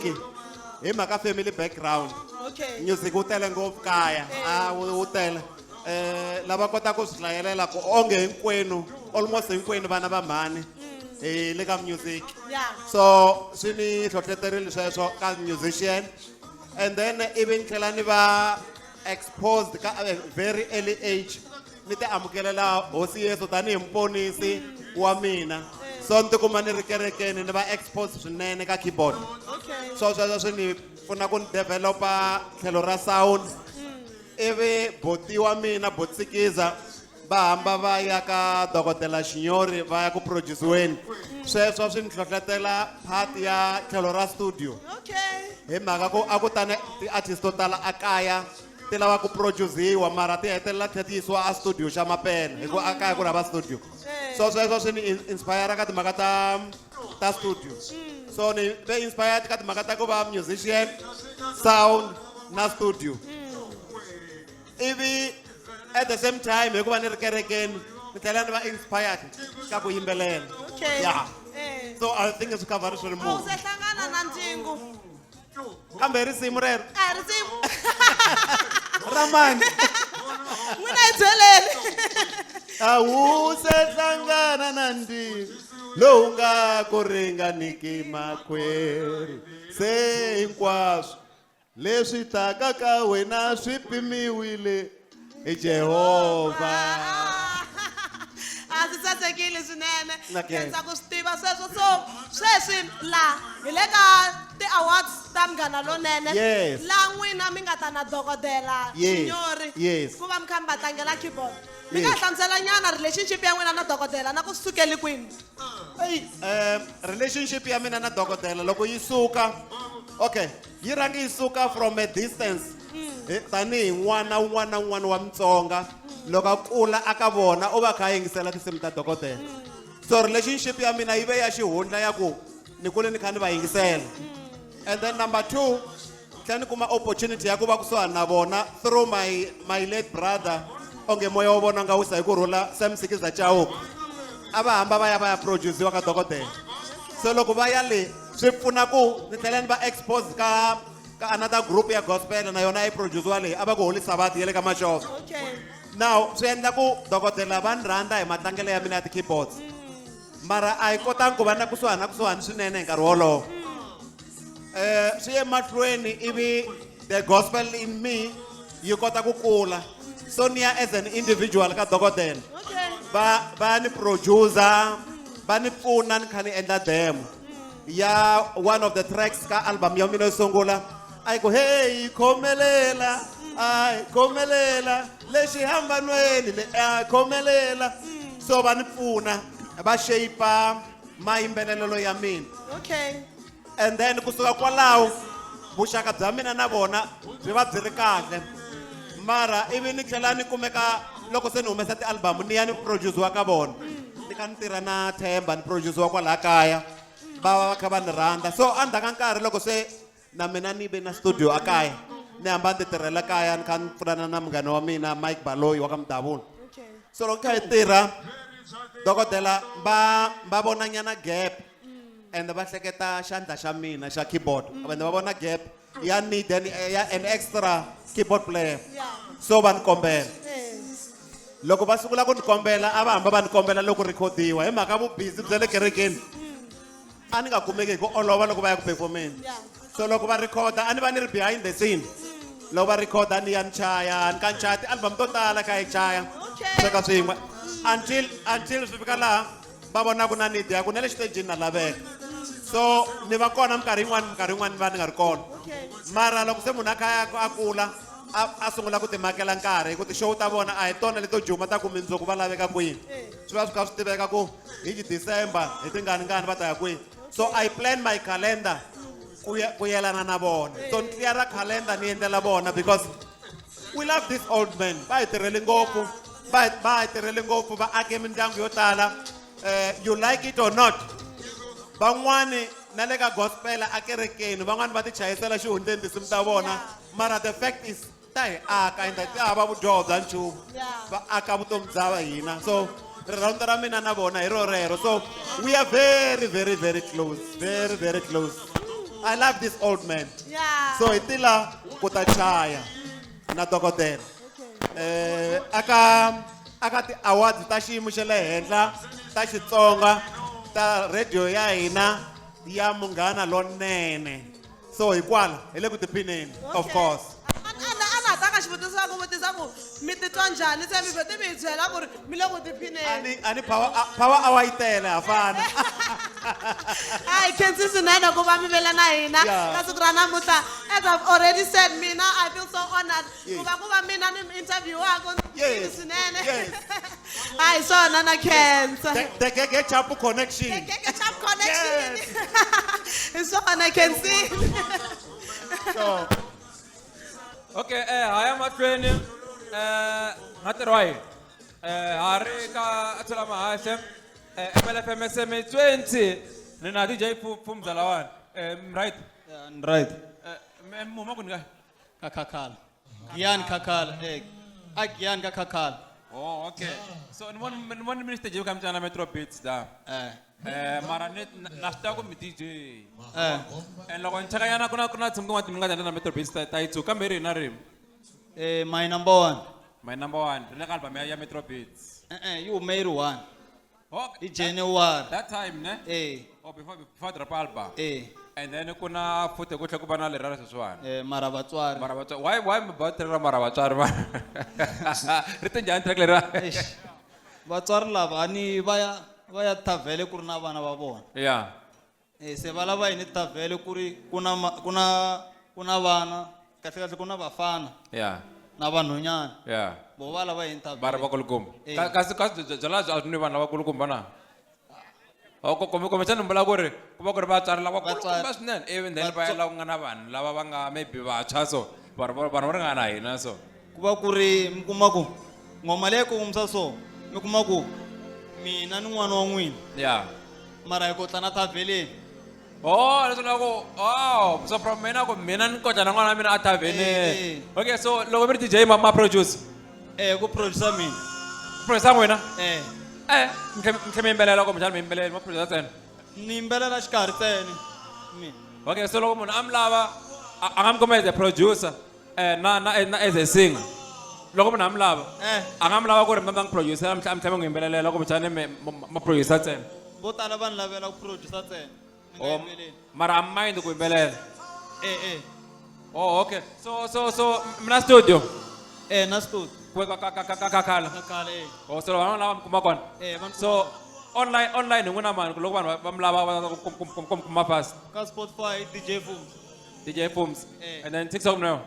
hi mhaka family background. Okay. Music wu tele ngopfu kaya. Wu tele. Lava kota ku swi hlayelela ku onge hinkwenu, almost hinkwenu vana va mhani hi le ka music. Yeah. So swi ni hlohloterile sweswo ka musician. And then ivi ni tlhela ni va exposed ka a very early age. Ni ti amukelela Hosi Yesu tanihi muponisi wa mina. So ni tikuma ni ri kerekeni ni va exposed swinene ka keyboard. Okay. So sweswo swi ni pfuna ku ni developa tlhelo ra sound. Ivi boti wa mina Botsikiza va hamba va ya ka dokodela Xinyori va ya ku produce-weni. Sweswo swi ni hlohletela part ya tlhelo ra studio. Okay. Hi mhaka ku a ku ta na ti-artist to tala a kaya ti lava ku produce-iwa mara ti hetelela tlhela ti yisiwa a studio xa Mapela hi ku a kaya ku ri hava studio. So sweswo swi ni inspire ka timhaka ta studio. So ni ve inspired ka timhaka ta ku va musician, sound na studio. Ivi at the same time hikuva ni ri kerekeni ni tlhela ni va inspired ka ku yimbelela. Okay. Yeah. So I think swi cover swi ri A wu mune. se hlangana na ndzingu. Kambe risimu rero. A risimu. Ramani. N'wina hi byeleni. A wu se hlangana na ndzingu lowu nga ku ringaniki makwerhu. Se hinkwaswo leswi taka ka wena swi pimiwile hi Jehovha. A swi sasekile swinene. Okay. Khensa ku swi tiva sweswo. So sweswi la hi le ka ti-awards ta Munghana Lonene. Yes. La n'wina mi nga ta na dokodela Yes. Xinyori. Yes. Ku va mi kha mi va tlangela keyboard. Mi nga Yes. hlamusela nyana relationship ya n'wina na dokodela na ku sukeli kwini? Hey, relationship ya mina na dokodela loko yi suka, okay, yi rhangi yi suka from a distance. Tanihi n'wana un'wana na un'wana wa Mutsonga, loko a kula a ka vona u va kha a yingisela tinsimu ta dokodela. So relationship ya mina yi ve ya xihundla ya ku ni kule ni kha ni va yingisela. And then number 2, tlhela ni kuma opportunity ya ku va kusuhani na vona through my late brother, onge moya wa vona nga wisa hi ku rhula, Sam Sikiza Chauke. A va hamba va ya va ya produce-iwa ka dokodela. So loko va ya le swi pfuna ku ni tlhela ni va expose ka another group ya gospel na yona yi produce-iwa leyi a va ku Holy Sabbath ya le ka Mashosa. Okay. Now swi endla ku dokodela va ni rhandza hi matlangelo ya mina ya ti-keyboards. Mara a hi kotangi ku va na kusuhani na kusuhani swinene hi nkarhi wolowo. Swi ye mahlweni ivi the gospel in me yi kota ku kula. So ni ya as an individual ka dokodela. Okay. Va ni producer, va ni pfuna ni kha ni endla demo ya one of the tracks ka album ya mina yo sungula. A yi ku hey khomelela, ay khomelela lexi hambanweni le a khomelela. So va ni pfuna va shape mayimbelelelo ya mina. Okay. And then kusuka kwalaho Vuxaka bya mina na vona byi va byi ri kahle. Mara ivi ni tlhela ni kumeka loko se ni humesa ti-album ni ya ni produce-wa ka vona. Ni kha ni tirha na Themba ni produce-wa kwalaha kaya. Va va va kha va ni rhandza. So endzhaku ka nkarhi loko se na mina ni ve na studio a kaya, ni hamba ni ti tirhela kaya ni kha ni pfunana na munghana wa mina Mike Baloyi wa ka Mudavula. So loko kha hi tirha dokodela va va vona nyana gap and va hleketa xandla xa mina xa keyboard. And va vona gap ya need an, ya an extra keyboard player. So va ni kombela. Loko va sungula ku ni kombela a va hamba va ni kombela loko recordiwa hi mhaka vubhizi bya le kerekeni. A ni nga kumeki hi ku olova loko va ya ku performeni. So loko va recorda a ni va ni ri behind the scene. Loko va recorda ni ya ni chaya, ni ka ni chaya ti-album to tala kha hi chaya. Sweka swin'we until swi fika laha va vona ku na need ya ku na le xitejini na laveka. So ni va kona minkarhi yin'wani, minkarhi yin'wani ni va ni nga ri kona. Mara loko se munhu a kha a kula a sungula ku timakela nkarhi hi ku ti-show ta vona a hi tona leto juma ta ku mundzuku va laveka kwihi. Swi va swi kha swi tiveka ku hi ti December hi tingani ngani va ta ya kwihi. So I plan my calendar ku yelana na vona. So ni clear calendar ni endlela vona because we love this old man. Va hi tirhele ngopfu, va hi tirhele ngopfu, va ake mindyangu yo tala. You like it or not, van'wani na le ka gospel a kerekeni van'wani va ti chayisela xihundleni tinsimu ta vona. Mara the fact is ta hi aka and ti hava vudyoho bya nchumu. Va aka vutomi bya hina. So rirhandzu ra mina na vona hi rorero. So we are very, very, very close. Very, very close. I love this old man. So hi tila ku ta chaya na dokodela. Aka ti-awards ta xiyimo xa le henhla ta Xitsonga ta radio ya hina ya Munghana Lonene. So hikwala hi le ku tiphineni, of course. A na ta ka xivutiso xa ku vutisa ku mi titwa njhani se mi vhete mi hi byela ku ri mi le ku tiphineni. A ni power hour yi tele ha fana. Ai, khensi swinene ku va mi vela na hina ka siku ra namuntlha. As I've already said, mina I feel so honored ku va mina ni mi interview-aku swinene. Ai, swona na khensa. The Gege Chapu connection. The Gege Chapu connection. Hi swona, khensi. So. Okay, haya mahlweni, nga tirhiwa yini? Ha ri ka Thola Mahashe, MLFM SMA 20, ni na DJ Phumza lawani. Right? Yeah, right. Mu huma kwini ka? Ka Khakhala. Giyani Khakhala, A Giyani ka Khakhala. Oh, okay. So ni vona mi stage ka mitsana Metro Beats da. Mara ni na swi tiva ku mi DJ. And loko ni cheka nyana ku na tinsimu tin'wana ti mi nga endla na Metro Beats ta yi tsuka, kambe ri na rini? My number one. My number one. Ri le ka album ya Metro Beats. Yi hume yi ri one. Oh, Hi January. That time, ne? Oh, before drop album. And then ku na futhi ku tlhela ku va na leriya sweswiwani. Mara vatswari. Mara vatswari. Why mi ba track ra mara vatswari va? Ri te njhani track leriya? Eish. Vatswari lava a ni va ya thavhele ku ri na vana va vona. Se va lava yini thavhele ku ri ku na ma, ku na, ku na vana, kahle kahle ku na vafana. Na vanhwanyana. Vo va lava yini thavhele? Va ri vakulukumba. Kasi byala bya ni vanhu lavakulukumba na? Oh, kumbexana ni vula ku ri ku va ku ri vatswari lavakulukumba swinene, ivi then va ya la ku nga na vanhu lava va nga maybe vantshwa so, vanhu va ringana na hina so. Ku va ku ri mi kuma ku ngoma leyi kongomisa so, mi kuma ku mina ni n'wana wa n'wina. Mara hi kotla na thavheleni. Oh, leswi vulaka ku, oh, so from mina ku mina ni kotla na n'wana wa mina a thavheleni. Okay, so loko mi ri DJ ma produce? Ku producer mina. Producer n'wina? Mi tlhe mi yimbelela kumbexana mi yimbeleli, ma producer ntsena? Ni yimbelela xikarhi ntsena, mina. Okay, so loko munhu a mi lava, a nga mi kuma as a producer, na as a singer. Loko munhu a mi lava, a nga mi lava ku ri mi ta n'wi producer, mi tlhela mi n'wi yimbelelela kumbexana ma producer ntsena. Vo tala va ni lavela ku producer ntsena. Ni nga Oh, yimbeleli. mara a mi mind ku yimbelela? Oh, okay. So mina studio? Na studio. Kwe, ka, ka, ka, ka, ka, Khakhala. Khakhala, eh. Oh, so vanhu lava mi kuma kona? Va ni So, kuma online hi n'wina mani, loko vanhu va mi lava va ta ku kuma fast? Ka Spotify, DJ Fums. DJ Fums. And then TikTok now?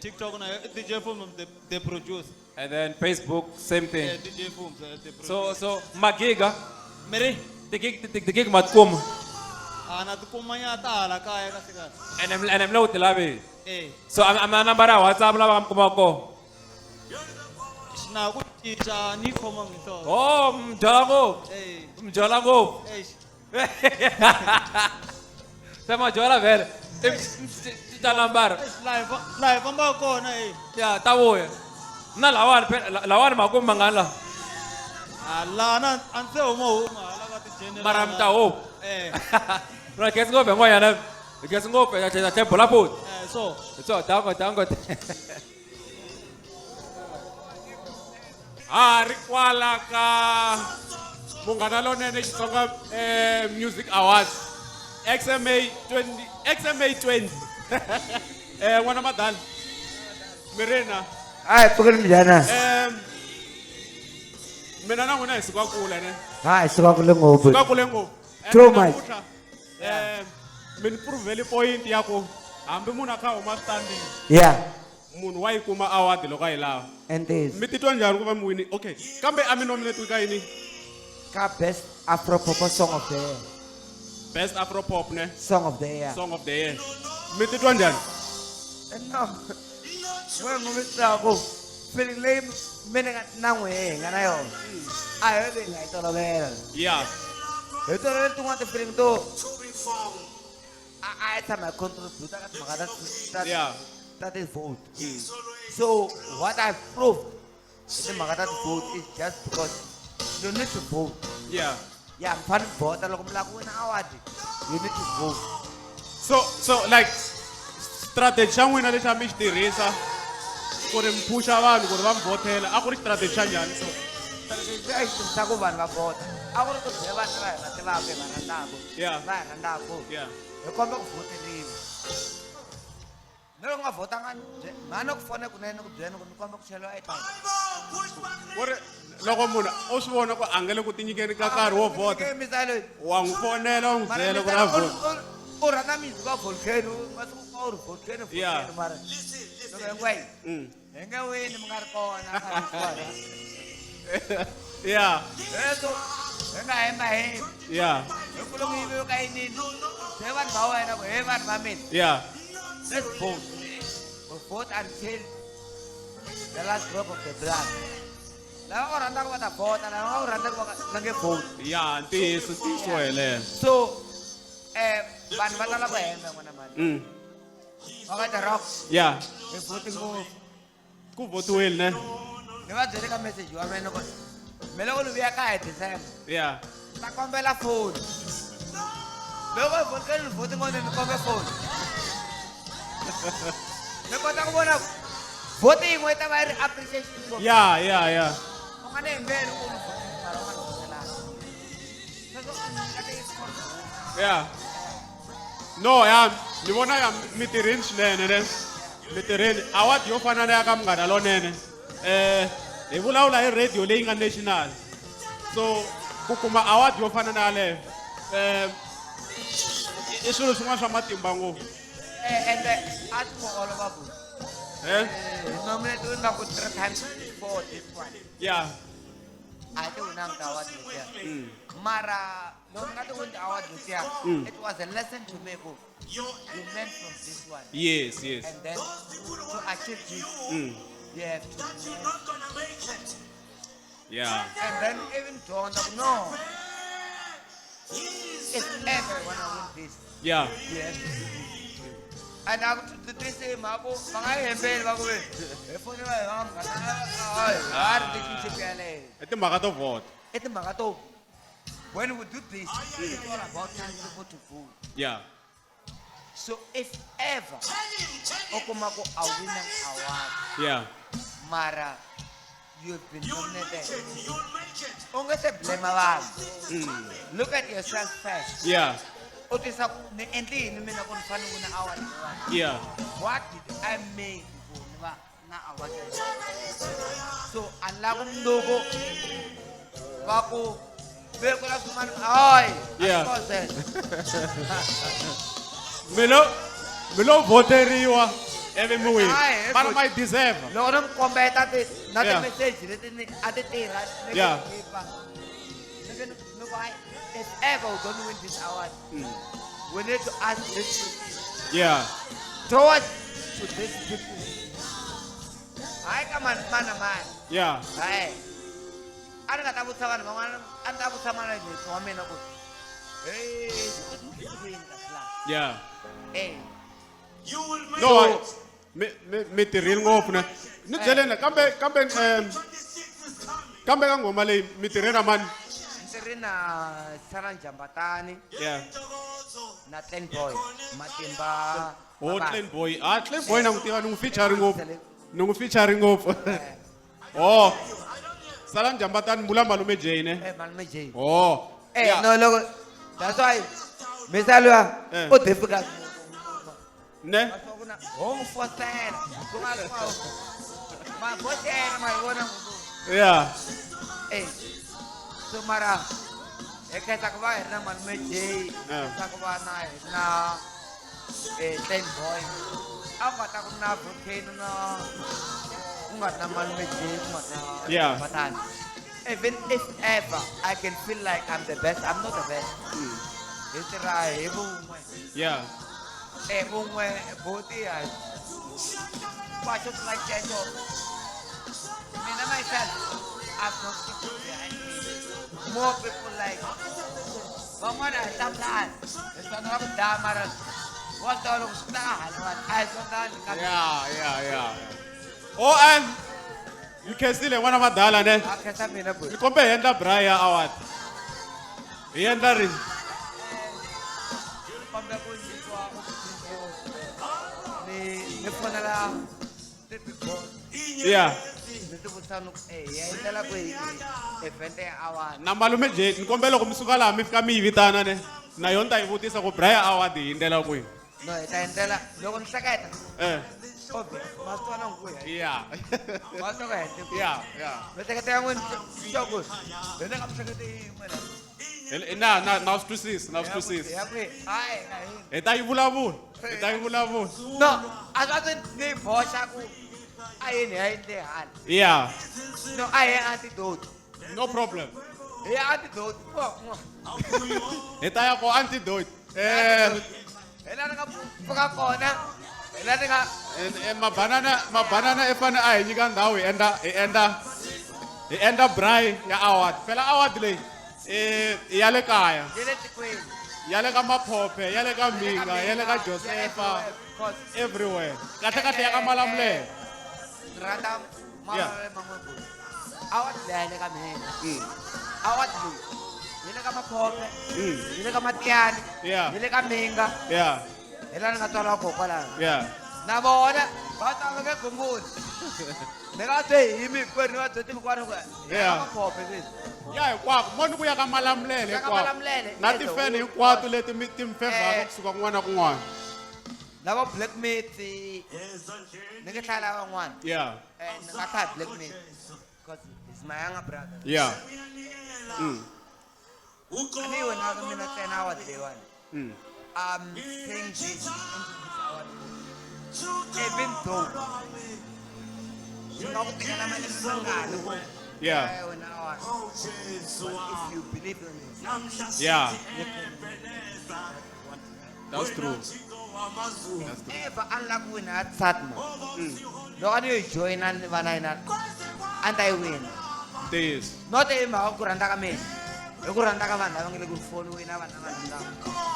TikTok na DJ Fums, the producer. And then Facebook, same thing. DJ Fums, the producer. So, so magiga? Miri? The gig, the gig ma tikuma. A na tikumanya ta hala kaya kahle kahle. Ene mi le ku ti laveni. Eh. So a mi na nambara ya WhatsApp lava nga mi kumaka kona. Xi na ku cinca ni yi khomangi nhloko. Oh, mi jola ngopfu. Eh. Mi jola ngopfu. Eish. Se ma jola vhele. Cinca nambara. Laha hi fambaka kona eh. Ya ta vuya. Na lawani phela lawani makumu mangani la. A laha na a ndzi se huma huma hala ka ti-general. Mara mi ta huma. Eh. Ra khensa ngopfu hi n'wanyana. Hi khensa ngopfu hi tlhela hi bola futhi. Eh so. So dango dango. Ha ri kwala ka Munghana Lonene Xitsonga Music Awards XMA 20 XMA 20 n'wana madala mi ri na. Hayi pfukeni minjhani? Mina na n'wina hi suka kule ne. Hayi suka kule ngopfu. Suka kule ngopfu. True much. Namuntlha, mi ni provhele point ya ku hambi munhu a kha a huma standing. Yeah. Munhu wa yi kuma award loko a yi lava. And this. Mi titwa njhani ku va mi wini? Okay. Kambe a mi nominate ka yini? Ka best Afro Pop song of the year. Best Afro Pop ne? Song of the year. Song of the year. Mi titwa njhani? No. N'we n'wi swa ku feeling leyi mina nga na n'we hi nga na yona. A hi leyi nga yi tolovela. Yeah. Hi tolovele tin'wana ti-feeling to a hi tshama hi contribute ka timhaka ta Yeah. ta ti-vote. So what I've proved hi timhaka ta ti-vote is just because you need to vote. Yeah. Yeah, mi fanele mi vhota loko mi lava ku wina award, you need to vote. So like strategy xa n'wina lexi a mi xi tirhisa ku ri mi phusha vanhu ku ri va mi vhotela a ku ri strategy xa njhani so? Strategy a xi tirhisa ku vanhu va vhota. A ku ri ku byela vanhu lava hi va tivaka hi va rhandzaka. Yeah. Va hi rhandzaka. Yeah. Hi kombela ku vhoteriwa. Na loko u nga vhotanga mhani ku fona kunene ku byela ku ni kombela ku cheliwa airtime. Ku ri loko munhu o swi vona ku a nga le ku tinyikeni ka nkarhi wo vhota wa n'wi fonela u n'wi byela ku ri a vhota. U rhandza music wa Volcano, u nga suka u ri Volcano, Yeah. Volcano mara loko hi ngo hi nge wini mi nga ri kona ka ri kona. Yeah. Leswo hi nga hemba hembi. Yeah. Hi ku loko yiviwe ka yinini, bye vanhu va wena ku he vanhu va mina. Yeah. Let's vote. We vote until the last drop of the blood. Lava u rhandzaka va ta vhota, lava nga u rhandzaka va nge vote. Yeah, ntiyiso ntiyiso wo helela. So vanhu va tala ku hemba n'wana mhani. Va nga The Rock. Yeah. Hi vote ngopfu. Ku votiwile ne? Ni va byele ka message wa mina ku me loko ni vuya kaya hi December. Yeah. Ta kombela phone. Loko hi vote ni vote ngopfu ni kombe phone. Ni kota ku vona vote yin'we yi ta va yi ri appreciation ngopfu. Yeah, yeah, yeah. U nga ni hembeli ku ni vote mara u nga ni votelanga. Sweswo ka ti Yeah. No, ya ni vona ya mi tirhini swinene ne. Mi tirhini award yo fana na ya ka Munghana Lonene. Hi vulavula hi radio leyi nga national. So ku kuma award yo fana na yaleyo i swilo swin'wana swa matimba ngopfu. Ende a swi ngo olova ku. Eh? Hi nominate nga ku 3 times 4 this one. Yeah. A ti winanga ti-award letiya. Mara loko ni nga ti wini ti-award letiya, it was a lesson to me ku you learn from this one. Yes, yes. And then to achieve this, you have to learn. Yeah. And then even dyondza ku no. If ever you wanna win this, Yeah. you have to do this. And a ku titwisi hi mhaka ku va nga yi hembeli va ku ve hi fonela hi va munghana hayi a ri relationship yaleyo. I timhaka to vhota. I timhaka to when we do this, it's all about telling people to vote. Yeah. So if ever u kuma ku a wina award, Yeah. mara you've been nominated, u nga se blame vanhu. Look at yourself first. Yeah. U tisa ku ni endle yini mina ku ni fanele ku wina award leyiwani? Yeah. What did I make ku ni va na award leyiwani? So a ni lavi ku mundzuku va ku ve ku la swin'wana hayi Yeah. a swi kona. Mi lo voteriwa ivi mi wina. Hayi, Mara ma yi deserve. Loko ni mi kombeta ti na Yeah. ti-message leti ni a ti tirha ni ku Yeah. khipa. Ni ku ni ku hayi if ever we don't win this award, We need to ask this question. Yeah. Towards to these people. Hayi ka mani mani na mani. Yeah. Hayi. A ni nga ta vutisa vanhu van'wana, a ni ta vutisa manager wa mina ku hey, ku yini kahle laha? Yeah. Eh. No, mi tirhile ngopfu ne. Ni byeleni kambe ka nghoma leyi mi tirhe na mani? Ni tirhe na Sarah Njambatani. Yeah. Na Clan Boy, Matimba. Oh, Mabasa. Clan Boy. Ah, Clan Boy na n'wi tiva, ni n'wi feature ngopfu. Ni n'wi feature ngopfu. Oh. Sala Njambatani mbula malume Jay ne? Eh, malume Jay. Oh. Eh, Yeah. no loko that's why Mr. Luya Eh. u difficult. Ne? Ho n'wi fosela. Ku nga ri ma fosela ma yi vona. Yeah. Eh. So mara hi khensa ku va hi ri na malume Jay, hi Eh. khensa ku va na hi ri na eh Clan Boy. A ku nga ta ku ri na Volcano na ku nga ri na malume Jay, ku nga ri na Yeah. Njambatani. Even if ever I can feel like I'm the best, I'm not the best. Hi tirha hi vun'we. Yeah. Eh, vun'we buti ya va xo tlula xexo. Mina myself, I've got people behind me. More people like van'wana a hi hlamulani. Hi tsandza ku dlaya mara wa swi tiva loko swi ta halawani a hi tsandzani kambe. Yeah. Oh, and mi khensile n'wana madala ne? A khensa mina buti. Ni kombe hi endla braai ya award. Hi endla rini? Kombe ku nyikiwa opportunity yo ni fonela ti-big boss. Yeah. Ni ti vutisa ni ku, eh, hi ya endlela kwihi event ya award? Na malume Jay, ni kombela loko mi suka laha mi fika mi yi vitana ne. Na yona ni ta yi vutisa ku braai ya award hi endlela kwihi. No, hi ta endlela loko ni hleketa. Eh. Obvious, ma swi tiva na ku hi. Yeah. Ma swi tiva ku hi endle kwihi. Yeah. Miehleketo ya n'wina xo ku hi le ka miehleketo yin'we la. Na swi twisisa, na swi twisisa. Ya kwihi? Hayi, na hina. Hi ta yi vulavula. Hi ta yi vulavula. No, a swi a swi ni boxa ku a yini hi ya endle hala. Yeah. No, a hi antidote. No problem. Hi antidote. Po, Hi ta ya ko antidote. Eh, hi laha ni nga pfuka kona, hi laha ni nga mabanana i fane a hi nyika ndhawu hi endla braai ya award. Phela award leyi i ya le kaya. Ya le tikweni. Ya le ka Maphophe, ya le ka Mhinga, ya le ka Josefa, everywhere. Kahle kahle ya ka Malamulele. Ni rhandza Yeah. malamulele man'we ku award leyi a yi le ka mina. Award leyi yi le ka Maphophe, yi le ka Matiani, Yeah. yi le ka Mhinga. Yeah. Hi laha ni nga tswariwa kona kwalano. Yeah. Na vona va ta va nge gunguli. Ni nga twe hi yimi hinkwenu ni va bye timukwana ku hi Yeah. ka Maphophe sweswi. Ya hinkwako, mo ni ku ya ka Malamulele Ya ka hinkwako. Malamulele, Na as a tifeni whole. hinkwato leti mi ti mi fevhaka kusuka kun'wana na kun'wana. Na va Black Myth, ni nge hlaya lava van'wana. Yeah. Eh, ni nga hlaya Black Myth because he's my younger brother. Yeah. A ni yi winaka mina ntsena award leyiwani. I'm saying this into this award. Even though swi nga ku tekela malembe mangani ku Yeah. ya wena award. But if you believe in yourself, Yeah. you can That's true. That's true. Ever a ni lava ku wina ya Tsatma. Loko a ni yo yi joyina ni va na yena, a ni ta yi wina. Ntiyiso. Not hi mhaka ku rhandza ka mina, hi ku rhandza ka vanhu lava nga le ku follow-eni na vanhu lava rhandzaka.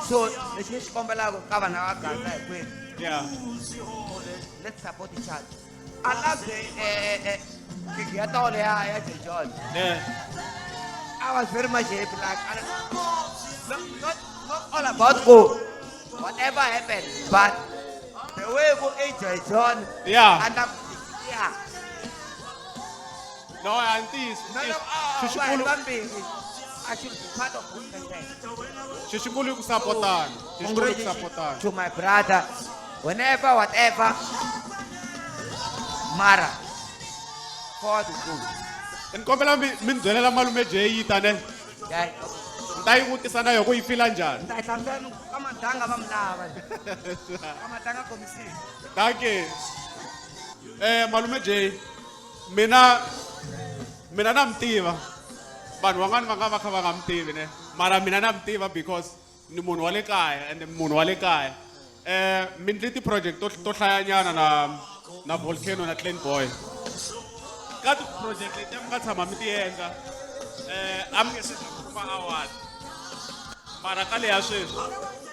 So lexi ni xi kombelaka ka vanhu lava Gaza hinkwenu. Yeah. Let's support each other. I love the gig ya tolo ya Jay John. Yeah. I was very much happy. Like, I don't, not all about go. Whatever happened, but the way go Jay John. Yeah. And yeah. No, a ntiyiso. No, no, Xixikulu vambirhi. I should be part of good content. Xixikulu i ku sapotana. Xixikulu i ku sapotana. To my brother, whenever, whatever, mara, forward we go. Ni kombela mi ni byelela malume Jay yi ta ne. Yeah. Ni ta yi vutisa na yona ku yi fila njhani. Ni ta yi hlamusela ni ku ka madanga va mi lava. Ka madanga komisini. Dankie. Malume Jay, mina na mi tiva. Vanhu van'wani va nga va kha va nga mi tivi ne. Mara mina na mi tiva because Ni munhu wa le kaya ende munhu wa le kaya. Mi ndle ti-project to hlayanyana na Volcano na Clan Boy. Ka ti-project leti mi nga tshama mi ti endla, a mi nge se kuma award. Mara ka leya sweswi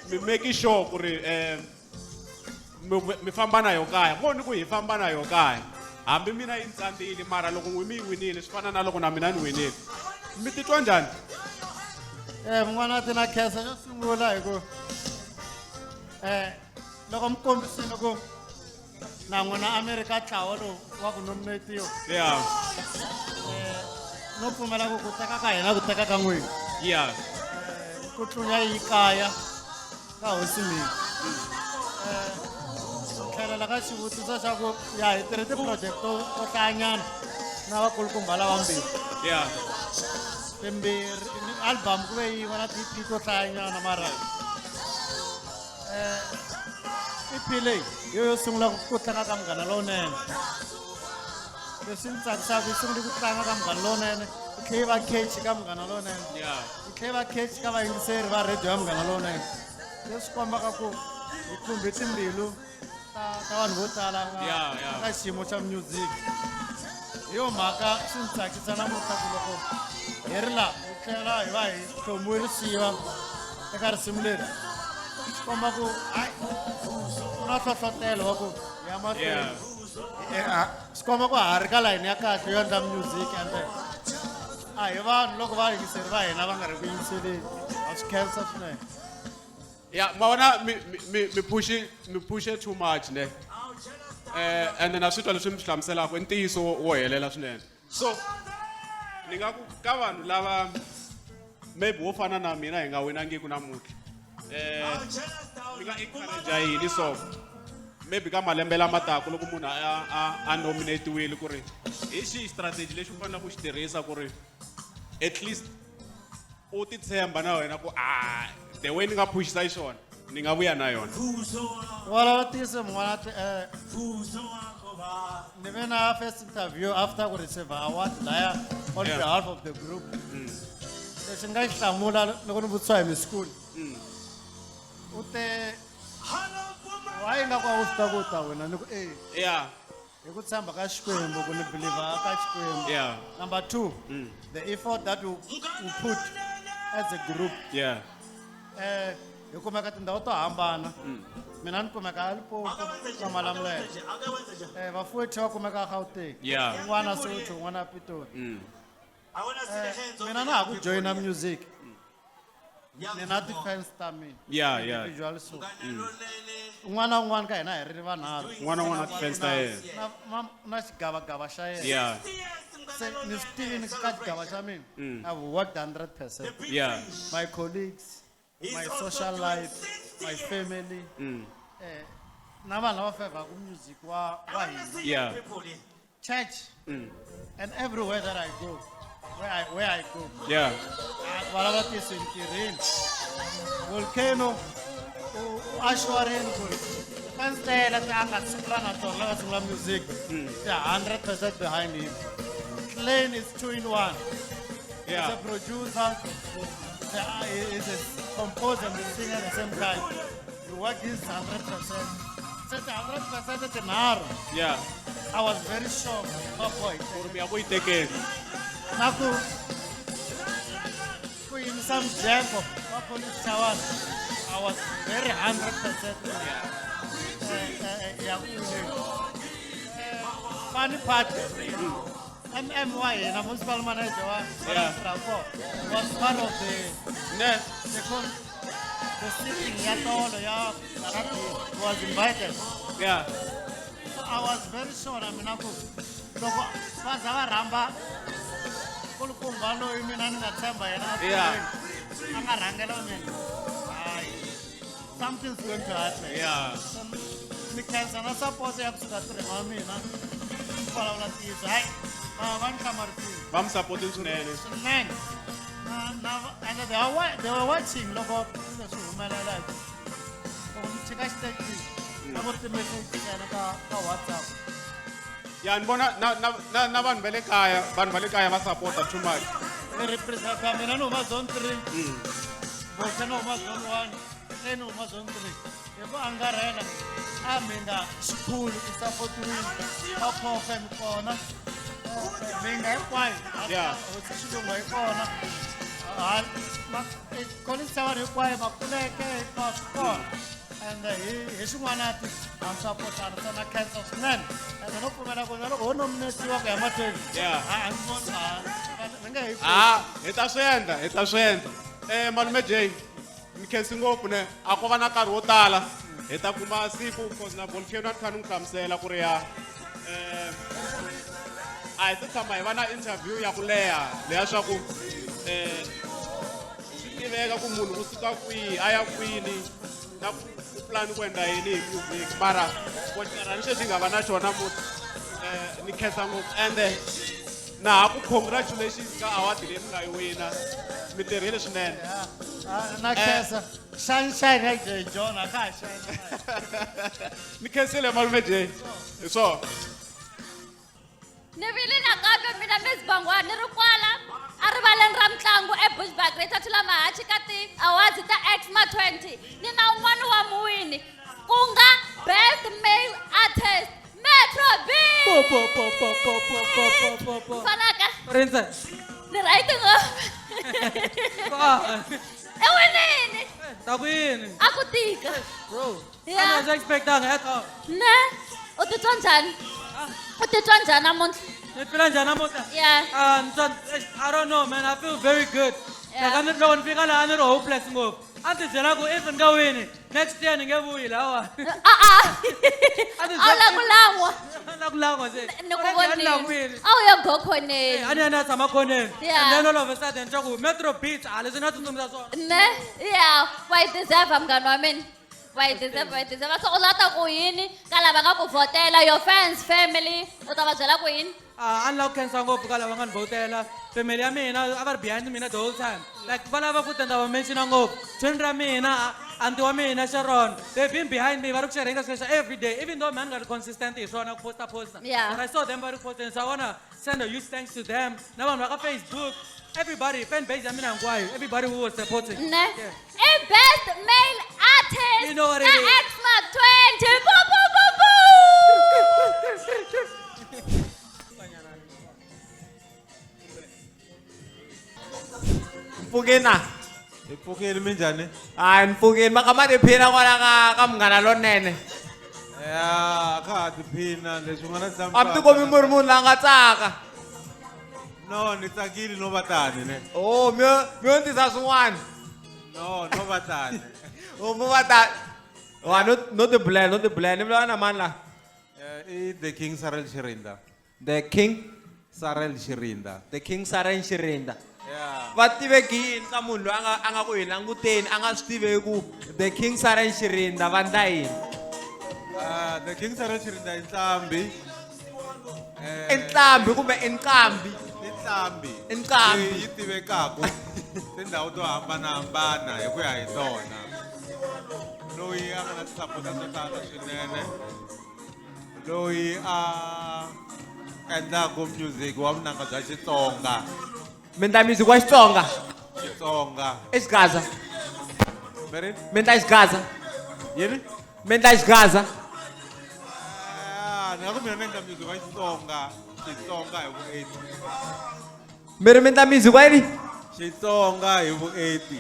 mi make sure ku ri mi famba na yo kaya. Ngo ni ku hi famba na yo kaya. Hambi mina yi tsandzile mara loko n'wi mi yi winile swi fana na loko na mina ni winile. Mi titwa njhani? Mun'wana ti na khensa xo sungula hi ku loko mi kombisile ku na n'wina America ntlawa lowu wa ku nominatiwa. No pfumela ku teka ka hina ku teka ka n'wina. Ku tlunya yi kaya ka hosi mina. Tlhelela ka xivutiso xa ku ya hi tirhe ti-project to hlayanyana na vakulukumba lavambirhi. Timbirhi ni album ku ve yin'we na ti-EP to hlayanyana mara EP leyi hi yo sungula ku tlanga ka Munghana Lowunene. Leswi ni tsakisaka yi sungule ku tlanga ka Munghana Lowunene, yi tlhela yi va catchy ka Munghana Lowunene. Yi tlhela yi va catchy ka vayingiseri va radio ya Munghana Lowunene. Leswi kombaka ku hi khumbe timbilu ta vanhu vo tala ka xiyimo xa music. Hi yo mhaka swi ni tsakisa namuntlha ku loko hi ri laha hi tlhela hi va hi tlhomiwe risiva eka risimu leri. Swi komba ku hayi ku na nhlohlotelo wa ku hi ya mahlweni. Swi komba ku ha ri ka layini ya kahle yo endla music and a hi vanhu loko vayingiseri va hina va nga ri ku yingiseleni. Ha swi khensa swinene. Ya, ma vona mi push-i, mi push-e too much ne. And na swi twa leswi mi swi hlamuselaka i ntiyiso wo helela swinene. So ni nga ku ka vanhu lava maybe wo fana na mina hi nga winangiku namuntlha. Mi nga encourage yini so maybe ka malembe lama taka loko munhu a nominatiwile ku ri hi xihi strategy lexi u faneleke ku xi tirhisa ku ri at least u ti tshemba na wena ku a the way ni nga pushisa xiswona ni nga vuya na yona. Vulavula ntiyiso mun'wana ni ve na first interview after ku receive award laya on behalf of the group. Lexi nga xi hlamula loko ni vutisiwa hi Miss School. U te why nga ku a wu swi ta ku ta wina ni ku e. Hi ku tshemba ka Xikwembu ku ni believe ka Xikwembu. Number 2, the effort that we put as a group. Hi kumeka tindhawu to hambana. Mina ni kumeka a Limpopo ka Malamulele. Vafowethu va kumeka Gauteng. Un'wana Soweto, un'wana Pitori. Mina na ha ku joyina music. Ni na ti-fans ta mina. Individual so. Un'wana na un'wana ka hina hi ri vanharhu. Un'wana na un'wana na ti-fans ta yena. Na xigavagava xa yena. Se ni swi tivini ka xigava xa mina. I've worked 100%. My colleagues, my social life, my family. Na vanhu lava favhaka music wa hina. Church. And everywhere that I go, where I go. Valava tisintirheni. Volcano u assuring ku ri fans ta yena ti a nga sungula na tona lava sungula music. Ti 100% behind him. Klein is 2 in 1. He's a producer, he's a composer and a singer at the same time. He works his 100%. Se ti 100% tinharhu. I was very shocked. Oh boy. Ku ri mi ya ku yi tekeni. Na ku yimisa mujeko wa police chawana. I was very 100%. Ya ku wineni. Funny part. MM wa hina municipal manager wa Rapo was part of the sitting ya tolo ya Karate was invited. So I was very sure na mina ku loko va za va rhamba nkulukumba loyi mina ni nga tshemba yena a tirheni, a nga rhangela mina. Hayi, something's going to happen. So, ni khensa na support ya kusuka tirheni wa mina. Ku vulavula ntiyiso, hayi, va ni hlamarisile. Va mi support-ile swinene. Swinene. And they were watching loko swilo swi humelela hi ku loko mi cheka xitejini, a ku ri ti-message ntsena ka WhatsApp. Ya, ni vona na vanhu va le kaya, vanhu va le kaya va support-a too much. Ni represent-a mina ni huma zone 3. Volcano huma zone 1, Nhleni huma zone 3. Hi ku angarhela a minga xikhulu i sapotiwile Maphophe mi kona minga hinkwayo hosi xilungu hi kona college seven hinkwayo Makuleke hinkwaswo kona and hi xin'wana ti ha mi sapotana se na khensa swinene and no pfumela ku na loko ho nominatiwa ku ya mahlweni a ni voni ni nge hi Ah, hi ta swi endla, hi ta swi endla. Malume Jay, mi khensi ngopfu ne, a ko va na nkarhi wo tala. Hi ta kuma siku cause na Volcano a ni kha ni n'wi hlamusela ku ri ya a hi se tshama hi va na interview ya ku leha leya swa ku swi tiveka ku munhu u suka kwihi a ya kwini na ku plan ku endla yini hi music mara koxerani xexi nga va na xona muti ni khensa ngopfu ende na ha ku congratulations ka award leyi mi nga yi wina mi tirhile swinene. Na khensa sunshine ya Jay John a ka ha shine. Ni khensile malume Jay, hi swona. Ni vile nakambe mina Miss Bangwani ni ri kwala a rivaleni ra mitlangu eBushbuckridge Thathula Mahachi ka ti-awards ta Exma 20 ni na un'wana wa muwini ku nga best male artist Metro B. Fanaka Princess. Ni right ngopfu. I winini. Ta ku yini? A ku tika. Bro. Yeah. A ndzi expectanga at all. Ne? U titwa njhani? U titwa njhani namuntlha? Ni feel njhani namuntlha? Yeah. I don't know, man. I feel very good. Yeah. Like, loko ni fika laha ni ri hopeless ngopfu. A ndzi byela ku if ni nga wini, next year ni nge vuyi lawa. A wu la ku lan'wa. A la ku lan'wa se. Ni ku A ni la ku vonile. wini. A wu ya gokhoneni. A ni ya ni ya tshama khoneni. Yeah. And then all of a sudden, twa ku Metro Beats, a leswi na tsutsumisa swona. Ne? Yeah, wa yi deserve munghana wa mina. Wa yi deserve, wa yi deserve. So u lava ta ku yini ka lava nga ku vhotela, your fans, family, u ta va byela ku yini? A ni lava ku khensa ngopfu ka lava nga ni vhotela. Family ya mina a va ri behind mina the whole time. Like va lava ku ta va mention ngopfu. Twin ra mina, auntie wa mina Sharon, they've been behind me va ri ku sharing ka sweswo every day even though man nga ri consistent hi swona ku posta posta. Yeah. But I saw them va ri posting, so I wanna send a huge thanks to them. Na vanhu va ka Facebook, everybody, fan base ya mina hinkwayo, everybody who was supporting. Ne? Yeah. I best male artist You know what it ka is. Exma 20. Boo, boo, boo, boo. Mpfukeni na? Hi pfukile, minjhani? Hayi, ni pfukile. Maka ma tiphina kwala ka Munghana Lonene. Ya, ka ha tiphina leswi nga na A mi tikombi mi ri munhu la nga tsaka. No, ni tsakile no va tani ne. Oh, mi yo tisa swin'wana. No, no va tani. Oh, mo va tani. Wa no no tibulela, no tibulela. Ni vulavula na mani la? I The King Sarel Shirinda. The King Sarel Shirinda. The King Sarel Shirinda. Yeah. Va tiveki yini ka munhu loyi a nga ku hi languteni, a nga swi tiveki ku The King Sarel Shirinda va ndla yini? The King Sarel Shirinda i nqambi. I nqambi kumbe i nqambi? I nqambi. I nqambi. Leyi yi tivekaka tindhawu to hambanahambana hi ku ya hi tona. Loyi a nga na tisapota to tala swinene. Loyi a endlaku music wa vunanga bya Xitsonga. Mi endla music wa Xitsonga? Xitsonga. I Xigaza. Meri? Mi endla Xigaza. Yini? Mi endla Xigaza. Ah, ni nga ku mina ni endla music wa Xitsonga. Xitsonga hi vuenti. Mi ri mi endla music wa yini? Xitsonga hi vuenti.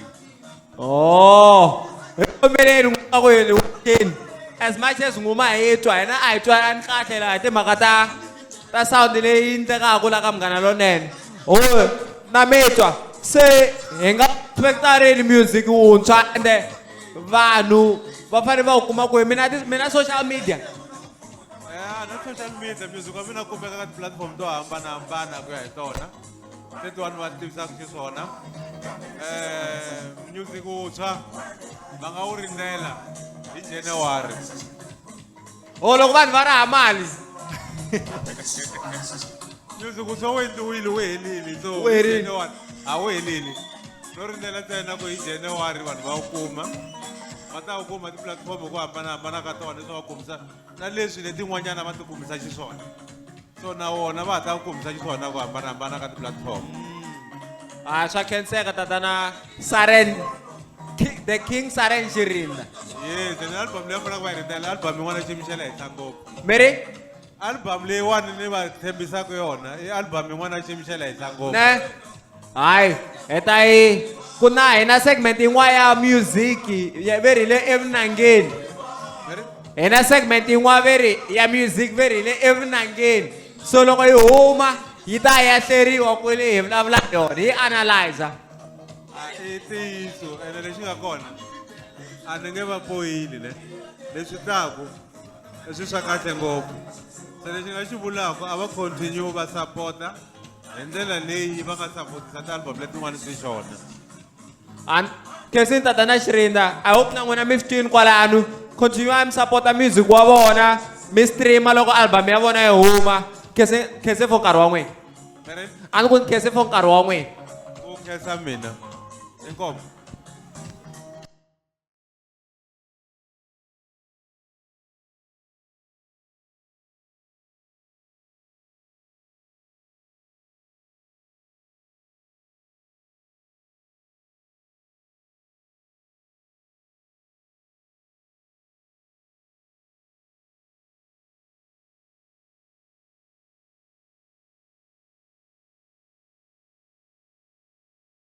Oh, hi kombeleni n'wina ku yini wukeni. As much as nguma hi twa, hina a hi twalani kahle laha hi timhaka ta sound leyi endlekaka la ka Munghana Lonene. Oh, na mi twa. Se hi nga expecta rini music wuntshwa ende vanhu va fanele va wu kuma kwihi? Mina mina social media. Yeah, na social media music wa mina kumeka ka ti-platform to hambanahambana ku ya hi tona. Leti vanhu va tivisaka xiswona. Music wuntshwa va nga wu rindzela hi January. Oh, loko vanhu va ri hava mali. Music wuntshwa wu endliwile, wu helile. So, Wu herile. January, a wu helile. No rindzela ntsena ku hi January vanhu va wu kuma. Va ta wu kuma ti-platform ku hambanahambana ka tona leswi va kumisa na leswi letin'wanyana va ti kumisa xiswona. So na wona va ha ta ku kumisa xiswona ku hambanahambana ka ti-platform. Ah, swa khenseka tatana Saren. The King Saren Xirinda. Yes, and album leyi faneleke va yi rindzela album yin'wana ya xiyimo xa le henhla ngopfu. Mary? Album leyiwani ni va tshembisaka yona i album yin'wana ya xiyimo xa le henhla ngopfu. Ne? Hayi, hi ta yi ku na hi na segment yin'wana ya music ya ve ri le eVunangeni. Hi na segment yin'wana ve ri ya music ve ri le eVunangeni. So loko yi huma yi ta ya hleriwa kwele hi vulavula hi yona hi analyzer. A i ntiyiso ene lexi nga kona a ni nge va poyili ne leswi taku i swi swa kahle ngopfu se lexi nga xi vulaka a va continue va sapota hi ndlela leyi va nga sapotisa ti-album letin'wana xiswona. An Khensi tatana Xirinda, I hope na n'wina mi swi twini kwalano. Continue mi sapota music wa vona, mi streama loko album ya vona yi huma. Khensi khensi for nkarhi wa n'wina. A ni ku ni khensi for nkarhi wa n'wina. Ku khensa mina. Inkomu.